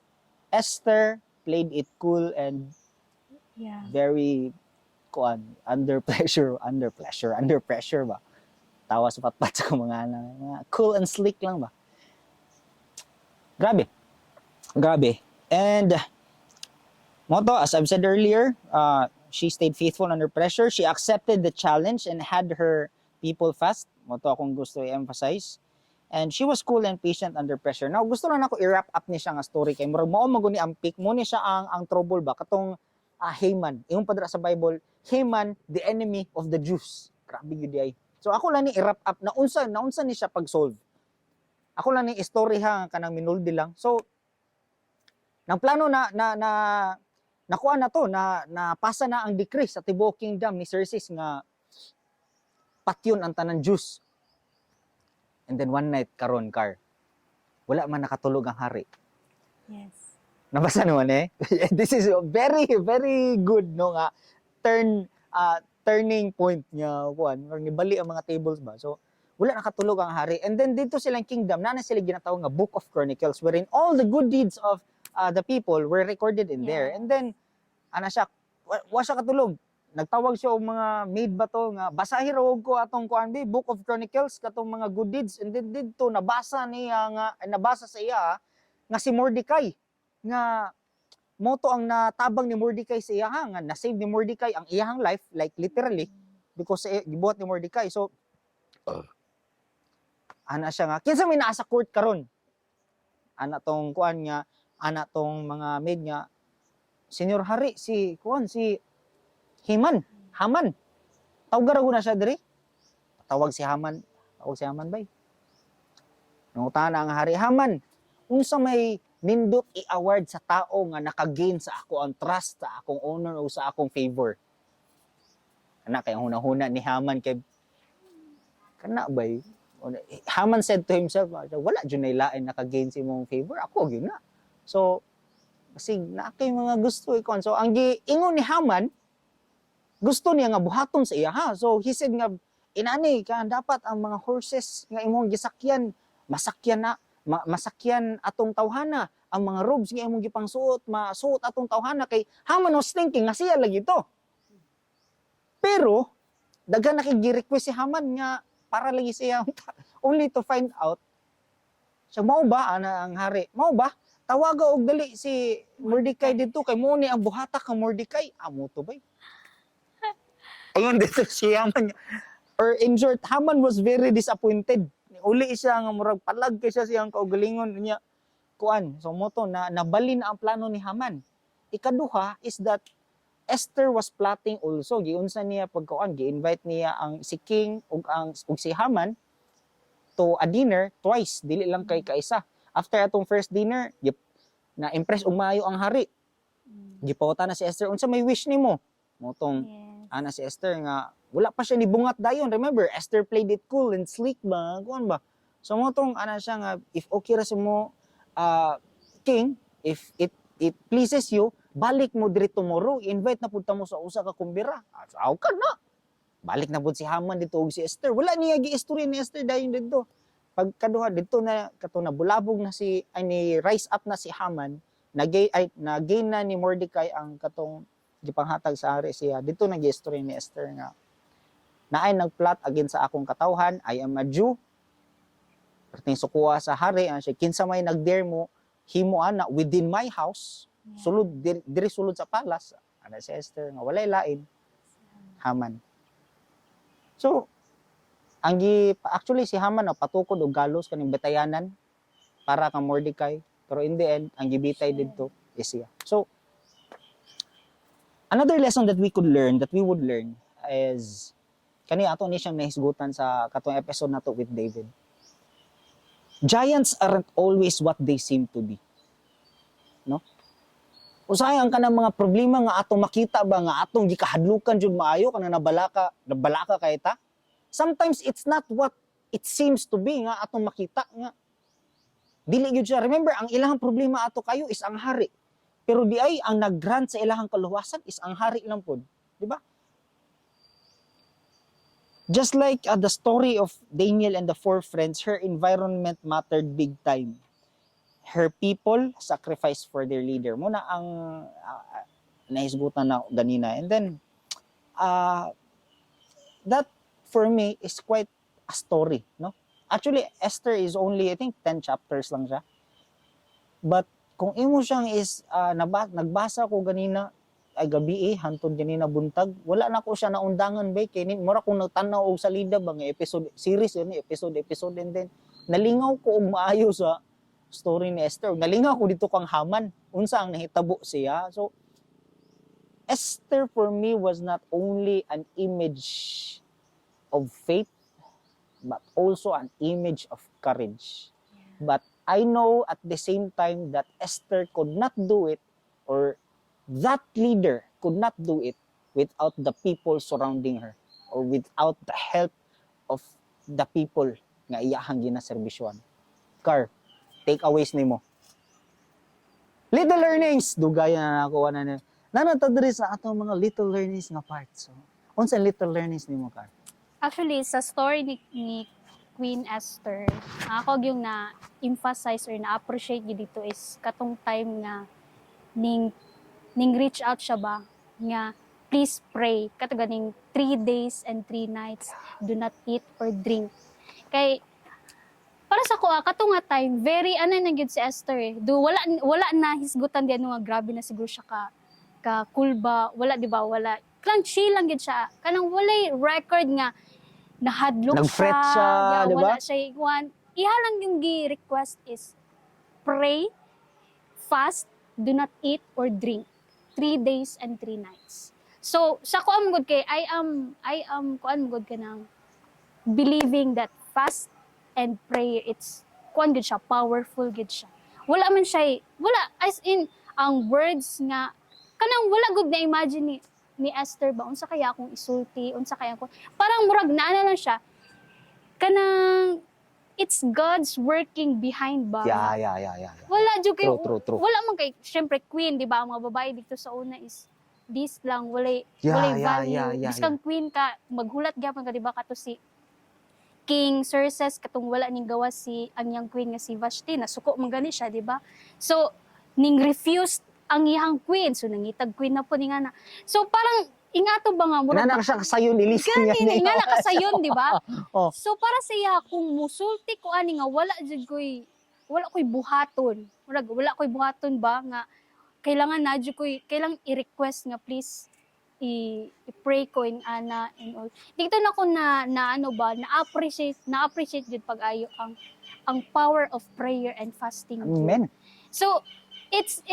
Esther played it cool and very kuan under pressure, under pressure, under pressure ba. Tawa sa patpat sa mga ana, mga cool and slick lang ba. Grabe. Grabe. And mao to, as I've said earlier, she stayed faithful under pressure. She accepted the challenge and had her people fast. Mao to akong gusto i-emphasize. And she was cool and patient under pressure. Now, gusto lang nako i-wrap up ni siya nga story kay murag mao man ni ang peak mo ni siya ang trouble ba katong Haman. Ingon pa dira sa Bible, Haman, the enemy of the Jews. Grabe gyud ay. So ako lang ni i-wrap up na unsa ni siya pag-solve. Ako lang ni istorya nga kanang minuldi lang. So nang plano na na na nakuha na to na napasa na ang decree sa tibuok kingdom ni Xerxes nga patyon ang tanan Jews. And then one night karon car, wala man nakatulog ang hari. Nabasa naman eh. This is a very very good, no, nga turning point nga kuan, or nibali ang mga tables ba. So wala nakatulog ang hari. And then dito silang kingdom, naa na sila ginatawag nga Book of Chronicles wherein all the good deeds of the people were recorded in there. And then ana siya, wa siya katulog. Nagtawag siya og mga maid ba to nga basahi raw og ko atong kuan bi, Book of Chronicles, katong mga good deeds. And then didto nabasa niya nga ay, nabasa sa iya nga si Mordecai, nga mao to ang natabang ni Mordecai sa iya nga na-save ni Mordecai ang iyahang life, like literally, because sa gibuhat ni Mordecai. So ana siya nga, "Kinsa may naa sa court karon?" Ana tong kuan nga, ana tong mga maid nga, "Senyor Hari, si kuan, si Haman, Haman, tawag ra na siya diri." Tawag si Haman, tawag si Haman bay. Nangutana ang hari, "Haman, unsa may nindot i-award sa tao nga naka-gain sa ako ang trust, sa akong honor o sa akong favor?" Ana kay ang hunahuna ni Haman kay kana bay. Haman said to himself, "Wala jud nay lain naka-gain sa imong favor, ako gyud na." So basig naa kay mga gusto ikon. So ang giingon ni Haman, gusto niya nga buhaton sa iya ha. So he said nga inani ka dapat ang mga horses nga imong gisakyan, masakyan na masakyan atong tawhana, ang mga robes nga imong gipangsuot, masuot atong tawhana, kay Haman was thinking nga siya lagi to. Pero daghan na kay gi-request si Haman nga para lagi siya, only to find out siya, "Mao ba?" ana ang hari. "Mao ba? Tawaga og dali si Mordecai didto kay mo ni ang buhata kang Mordecai." Amo to bay. Ayun dito si Haman. Or in short, Haman was very disappointed. Uli siya nga murag palag kay siya siyang kaugalingon niya. Kuan, so mao to na nabalin na ang plano ni Haman. Ikaduha is that Esther was plotting also. Giunsa niya pagkuan, gi-invite niya ang si King ug si Haman to a dinner twice, dili lang kay kaisa. After atong first dinner, na impress og maayo ang hari. Gipawata na si Esther, "Unsa may wish nimo?" Mao tong ana si Esther nga wala pa siya ni bungat dayon. Remember, Esther played it cool and sleek ba, kuan ba. So mao tong ana siya nga, "If okay ra sa mo, king, if it pleases you, balik mo diri tomorrow, invite na pud ta mo sa usa ka kumbira." Aw ka na. Balik na pud si Haman dito ug si Esther. Wala niya gi-istorya ni Esther dayon didto. Pagkaduha didto na kato na bulabog na si ay ni rise up na si Haman, nagay ay na-gain na ni Mordecai ang katong gipanghatag sa hari siya. Dito nag istorya ni Esther nga naay nagplot against sa akong katawhan, I am a Jew. Perting sukuha sa hari ang siya, "Kinsa may nag-dare mo himo ana within my house?" Sulod diri sulod sa palace. Ana si Esther nga walay lain, Haman. So ang gi actually si Haman na patukod og galos kaning batayanan para kang Mordecai, pero in the end ang gibitay didto is siya. So another lesson that we would learn is kani, ato ni siyang nahisgutan sa katong episode nato with David. Giants aren't always what they seem to be, no? Usahay ang kanang mga problema nga atong makita ba, nga atong gikahadlukan jud maayo, kanang nabalaka kay ta. Sometimes it's not what it seems to be nga atong makita nga dili gyud siya. Remember, ang ilahang problema ato kayo is ang hari. Pero di ay ang nag-grant sa ilahang kaluwasan is ang hari lang pod, di ba? Just like the story of Daniel and the four friends, her environment mattered big time. Her people sacrificed for their leader. Mao na ang nahisgutan na ganina. And then, That for me is quite a story, no? Actually, Esther is only, I think, 10 chapters lang siya. But kung imo siyang is nagbasa ko ganina ay gabi eh, hantod ganina buntag, wala na ko siya naundangan ba kay ni mura kong nagtan-aw og salida ba nga episode series yun, episode episode, and then nalingaw ko og maayo sa story ni Esther. Nalingaw ko dito kang Haman, unsa ang nahitabo siya. So Esther for me was not only an image of faith but also an image of courage. But I know at the same time that Esther could not do it, or that leader could not do it, without the people surrounding her or without the help of the people nga iyahang ginaserbisyoan. Car, takeaways nimo. Little learnings, dugay na nakuha na ni. Nanata diri sa atong mga little learnings nga part. So, unsa little learnings nimo, Car? Actually, sa story ni Queen Esther, ako yung na-emphasize or na-appreciate gyud dito is katong time nga ning reach out siya ba nga please pray, kato ganing 3 days and 3 nights, do not eat or drink. Kay para sa ko kato nga time, very ano na gyud si Esther eh. Do wala na hisgutan di ano nga grabe na siguro siya ka kulba, wala, di ba? Wala lang, chill lang gyud siya, kanang walay record nga nahadlok. Nag-fret siya, yeah, di ba? Wala siya ikuan. Iha lang yung gi-request is pray, fast, do not eat or drink 3 days and 3 nights. So sa kuan gud kay I am kuan gud kanang believing that fast and prayer, it's kuan gud siya, powerful gud siya. Wala man siya, wala, as in ang words nga kanang wala gud na imagine ni Esther ba, unsa kaya akong isulti, unsa kaya ako, parang murag naa na lang siya kanang it's God's working behind ba. Yeah. Wala jud kay True, true, true. wala man kay, syempre queen, di ba? Ang mga babae dito sa una is this lang, walay walay value. Biskang queen ka, maghulat gyapon ka, di ba? Kato si King Xerxes, katong wala ning gawas si ang iyang queen nga si Vashti, nasuko man gani siya, di ba? So ning refused ang iyang queen, so nangitag queen na po ni nga na. So parang ingato ba nga murag Nana siya kasayon ilis niya. gani nga nakasayon, di ba? Oh. So para sa iya, kung musulti ko ani nga wala jud koy, wala koy buhaton. Murag wala koy buhaton ba nga kailangan na jud koy kailang i-request nga please i-pray ko in ana and all. Dito na ko na ano ba, na appreciate jud pag-ayo ang power of prayer and fasting jud. Amen. So it's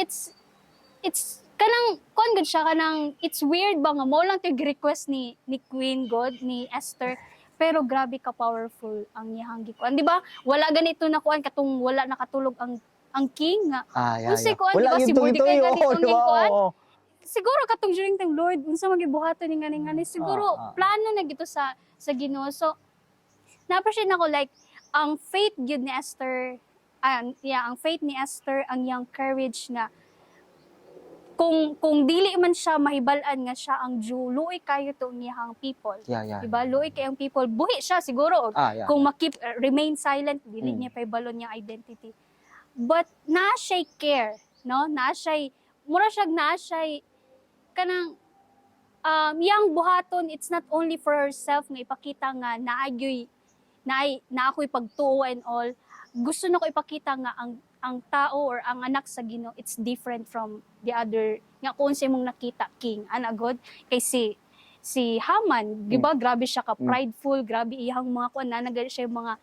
kanang kuan gud siya, kanang it's weird ba nga mo lang to request ni Queen God ni Esther, pero grabe ka powerful ang iyang gikuan, di ba? Wala ganito na kuan, katong wala nakatulog ang king nga unsay kuan, di Wala ba, si yung Mordecai tuloy, ganito oo, ang di ba? kuan. Oo. Siguro katong during time, Lord, unsa magibuhaton ni ngani ngani, siguro plano na gito sa Ginoo. So na-appreciate nako like ang faith gyud ni Esther, yeah, ang faith ni Esther, ang iyang courage nga kung dili man siya mahibal-an nga siya ang Jew, luoy kayo to ang iyang people. Diba? Luoy kay ang people. Buhi siya siguro. Kung makip remain silent, dili niya pahibalon niyang identity. But naa siya care, no? Naa siya, mura siya, naa siya kanang yang buhaton, it's not only for herself nga ipakita nga naagyoy naay na ako'y pagtuo and all. Gusto na ko ipakita nga ang tao or ang anak sa Ginoo, it's different from the other nga kung unsa imong nakita, king, ana god. Kay si Haman, di ba, grabe siya ka prideful, grabe iyang mga kuan, na siya yung mga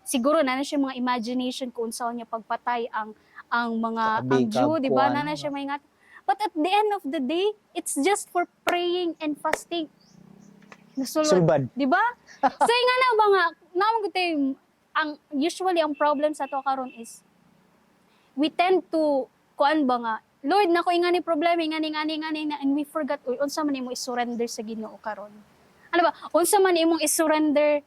siguro na siya yung mga imagination kung unsa niya pagpatay ang mga ang Kabi, Jew, di ba? kuan. Na siya may ngat. But at the end of the day, it's just for praying and fasting. Nasulod. Sulbad. Di ba? So nga na ba nga, naman ko tayo, ang usually ang problem sa to karon is we tend to kuan ba nga, Lord, nako ingani problema, ingani ingani ingani na, and we forgot, uy, unsa man imo i-surrender sa Ginoo karon? Ano ba? Unsa man imong i-surrender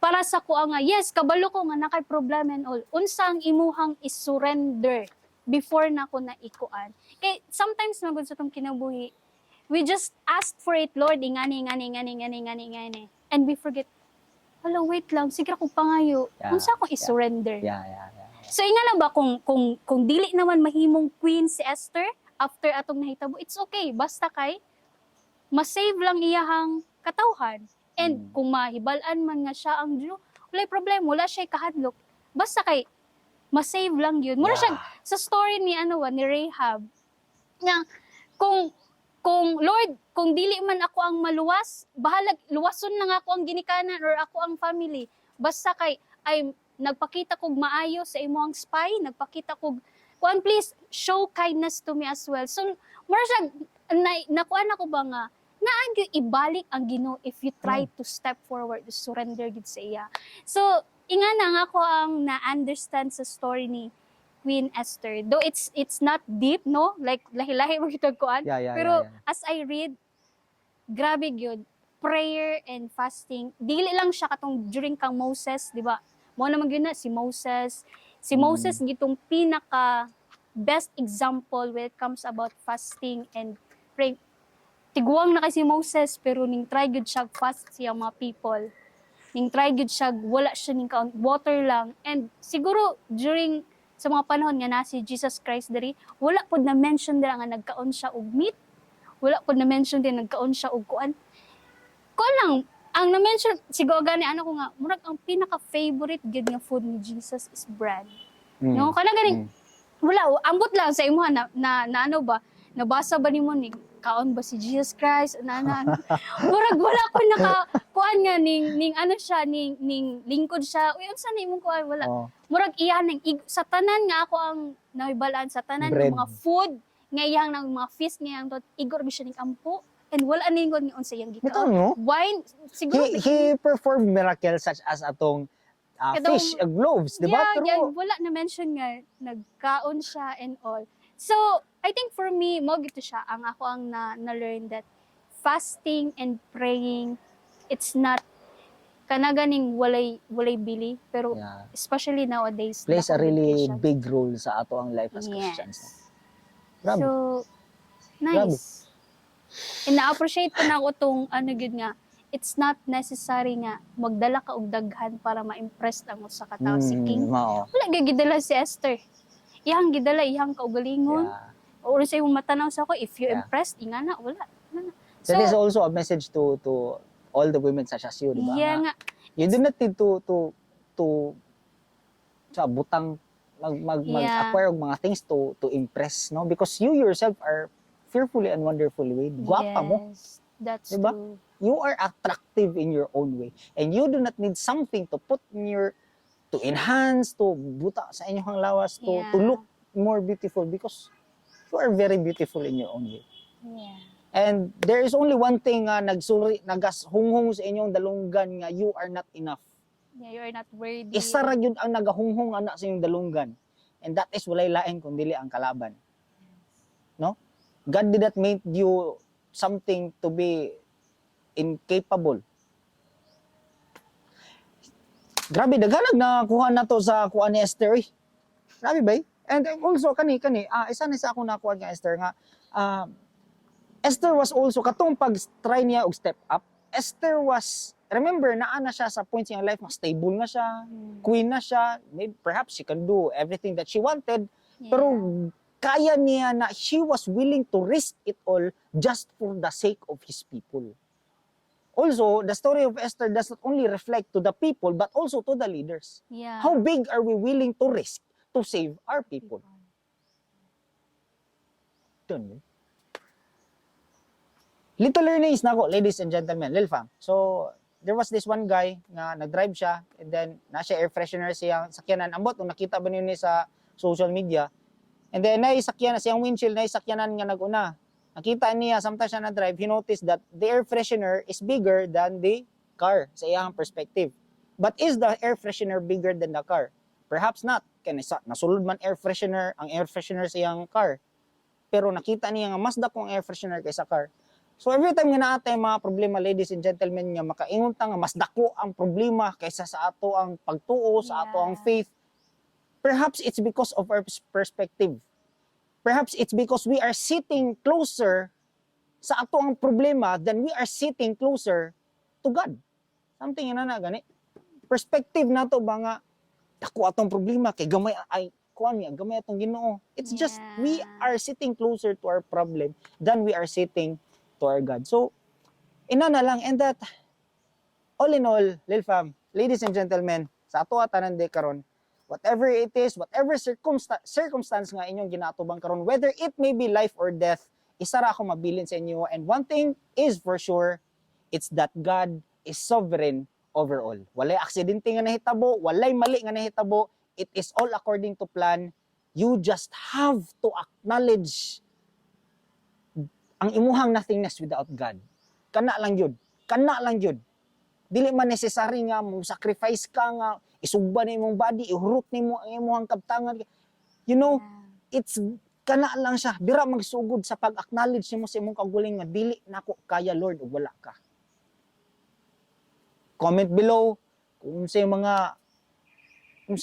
para sa kuha nga, yes, kabalo ko nga nakay problema and all. Unsa ang imuhang i-surrender before na ko na ikuan? Kay sometimes magud sa tong kinabuhi, we just ask for it, Lord, ingani, ingani, ingani, ingani, ingani, ingani. And we forget, hala, wait lang, sige akong pangayo. Unsa akong i-surrender? Yeah. So inga na ba kung dili naman mahimong queen si Esther after atong nahitabo, it's okay, basta kay Ma-save lang iyahang katawhan. And kung mahibal-an man nga siya ang Jew, walay problema, wala siya kahadlok. Basta kay ma-save lang yun. Mura siya sa story ni ano ba, ni Rahab. Nga kung Lord, kung dili man ako ang maluwas, bahalag luwason lang ako ang ginikanan or ako ang family. Basta kay ay nagpakita kog maayo sa imong spy, nagpakita kog kuan, please show kindness to me as well. So mura siya na, nakuan ako ba nga naa gyud ibalik ang Ginoo if you try to step forward to surrender gid sa iya. So inga na nga ako ang na-understand sa story ni Queen Esther. Though it's not deep, no? Like lahi-lahi mo kitag kuan. Pero as I read, grabe gyud prayer and fasting. Dili lang siya katong during kang Moses, di ba? Mo naman gyud na si Moses. Si Moses gitong pinaka best example when it comes about fasting and praying. Tiguang na kay si Moses, pero ning try gyud siya fast siya mga people. Ning try gyud siya, wala siya ning kaon, water lang. And siguro during sa mga panahon nga na si Jesus Christ diri, wala pod na mention dira nga nagkaon siya og meat. Wala pod na mention din nagkaon siya og kuan. Kuan lang ang na-mention siguro gani ano ko nga murag ang pinaka favorite gyud nga food ni Jesus is bread. No, kana ganing wala oh, ambot lang sa imuha na ano ba, nabasa ba nimo ni kaon ba si Jesus Christ na ano. Murag wala ko naka kuan nga ning ano siya, ning lingkod siya, uy, unsa na imong kuan, wala. Murag iya ning sa tanan nga ako ang nahibalaan, sa tanan Bread. ng mga food nga iyang ng mga feast nga iyang tot igor bi siya ning ampo and wala ningon nga unsa iyang Bitaw gikaon. no? Wine siguro. He performed miracles such as atong fish, loaves, di ba? Yeah, Pero yan, wala na mention nga nagkaon siya and all. So, I think for me, mo gito siya ang ako ang na learn that fasting and praying, it's not kana ganing walay bili, pero especially nowadays plays a dako really siya. Big role sa ato ang life as Christians. Grabe. So, nice. And na-appreciate ko na ako tong ano gyud nga, it's not necessary nga magdala ka og daghan para ma-impress ang usa ka tawo, si king. Mao. Wala gyud gidala si Esther. Iyang gidala iyang kaugalingon. Or sa imong matanaw sa ako, if you impressed, inga na, wala. Wala na. So, That is also a message to all the women such as you, di ba? Yeah Nga, nga. you do not need to sa butang mag mag-acquire og mga things to impress, no? Because you yourself are fearfully and wonderfully made. Gwapa mo. Yes, that's Diba? true. You are attractive in your own way. And you do not need something to put in your to enhance, to buta sa inyong lawas, to look more beautiful because you are very beautiful in your own way. And there is only one thing nga nagsuri, nagashunghong sa inyong dalunggan nga you are not enough. Yeah, you are not worthy. Isa ra gyud ang nagahunghong ana sa inyong dalunggan. And that is walay lain kun dili ang kalaban. No? God did not make you something to be incapable. Grabe, daghanag na kuha na to sa kuha ni Esther, eh. Grabe ba, eh? And also kani isa na sa akong nakuha nga Esther nga Esther was also katong pag-try niya og step up. Esther was, remember, naa na siya sa point sa iyang life nga stable na siya, queen na siya, maybe perhaps she can do everything that she wanted, pero kaya niya na she was willing to risk it all just for the sake of his people. Also, the story of Esther does not only reflect to the people but also to the leaders. How big are we willing to risk to save our people? Dun, eh. Little learnings na ako, ladies and gentlemen, Lil Fam. So, there was this one guy nga nag-drive siya and then na siya air freshener siyang sakyanan. Ambot, kung nakita ba niyo ni sa social media. And then, naisakyan na siyang windshield, naisakyanan nga nag-una. Nakita niya, sometimes siya na-drive, he noticed that the air freshener is bigger than the car sa iyang perspective. But is the air freshener bigger than the car? Perhaps not. Kaya nasulod man air freshener, ang air freshener sa iyang car. Pero nakita niya nga mas dako ang air freshener kaysa car. So every time nga naa tay mga problema, ladies and gentlemen, nga makaingon ta nga mas dako ang problema kaysa sa ato ang pagtuo, sa ato ang faith, perhaps it's because of our perspective. Perhaps it's because we are sitting closer sa ato ang problema than we are sitting closer to God. Something yun na gani. Perspective nato ba nga dako atong problema kay gamay ay kuan nga gamay atong Ginoo. It's just we are sitting closer to our problem than we are sitting to our God. So Ina na lang. And that, all in all, Lil Fam, ladies and gentlemen, sa ato tanan de karon, whatever it is, whatever circumstance nga inyong ginatubang karon, whether it may be life or death, isa ra ako mabilin sa inyo. And one thing is for sure, it's that God is sovereign over all. Walay aksidente nga nahitabo, walay mali nga nahitabo. It is all according to plan. You just have to acknowledge ang imuhang nothingness without God. Kana lang yun. Kana lang yun. Dili man necessary nga mo sacrifice ka nga isugba na imong body, ihurot nimo ang imong kabtangan. It's kana lang siya. Dira magsugod sa pag-acknowledge nimo sa imong kaugalingon nga dili nako kaya, Lord, ug wala ka. Comment below kung sa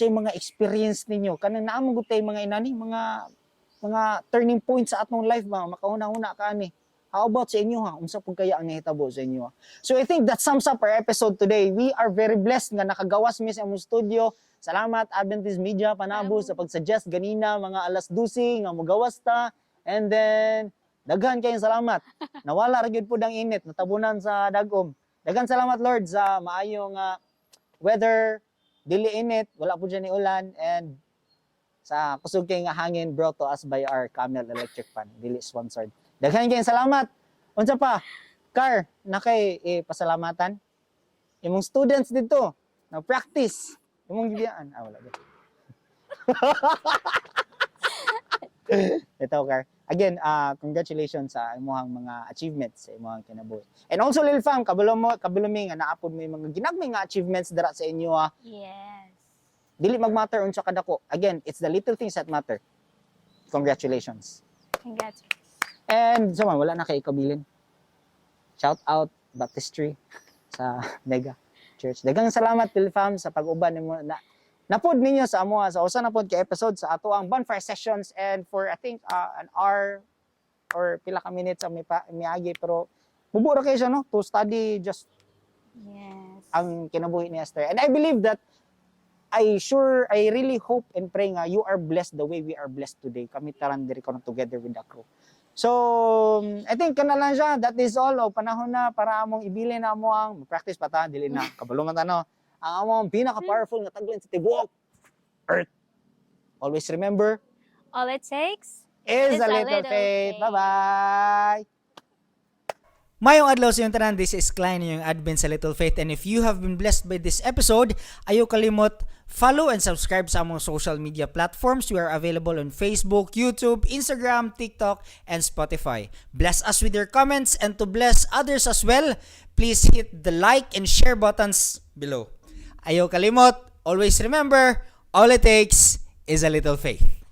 mga experience ninyo kanang naa man gud tay mga inani mga turning point sa atong life ba, makahuna-huna ka ani. How about sa inyo ha? Unsa pud kaya ang nahitabo sa inyo ha? So I think that sums up our episode today. We are very blessed nga nakagawas mi sa among studio. Salamat, Adventist Media Panabo, sa pag-suggest ganina mga alas 12 nga mogawas ta. And then daghan kayong salamat. Nawala ra gyud pud ang init, natabunan sa dagom. Daghan salamat, Lord, sa maayong weather, dili init, wala pud dyan ni ulan, and sa kusog kay nga hangin brought to us by our Camel electric fan, dili sponsored. Daghan kayong salamat. Unsa pa? Car, na kay pasalamatan. Imong students dito, na practice. Imong gibiyaan. Ah, wala gyud. Ito, Car. Again, congratulations sa imong mga achievements sa imong kinabuhi. And also, Lil Fam, kabalo mo, kabalo mi nga naa pod may mga ginagmay nga achievements dara sa inyo ah. Dili magmatter unsa kadako. Again, it's the little things that matter. Congratulations. Congrats. And so man, wala na kay ikabilin. Shout out Baptistry sa Mega Church. Daghang salamat, Lil Fam, sa pag-uban nimo na napod ninyo sa amoa sa usa na pod ka episode sa ato ang bonfire sessions, and for I think an hour or pila ka minutes ang may pa, miagi, pero mubo ra kayo siya, no, to study just ang kinabuhi ni Esther. And I believe that I really hope and pray nga you are blessed the way we are blessed today. Kami taran diri karon together with the crew. So, I think kana lang siya. That is all. O panahon na para among ibilin na amo ang practice pa ta, dili na kabalo man ta, no. Ang among pinaka-powerful nga tagline sa tibuok Earth. Always remember, all it takes is a little faith. Bye-bye. Mayong adlaw sa inyong tanan, this is Klein, yung admin sa Little Faith. And if you have been blessed by this episode, ayaw kalimot follow and subscribe sa among social media platforms. We are available on Facebook, YouTube, Instagram, TikTok, and Spotify. Bless us with your comments, and to bless others as well, please hit the like and share buttons below. Ayaw kalimot, always remember, all it takes is a little faith.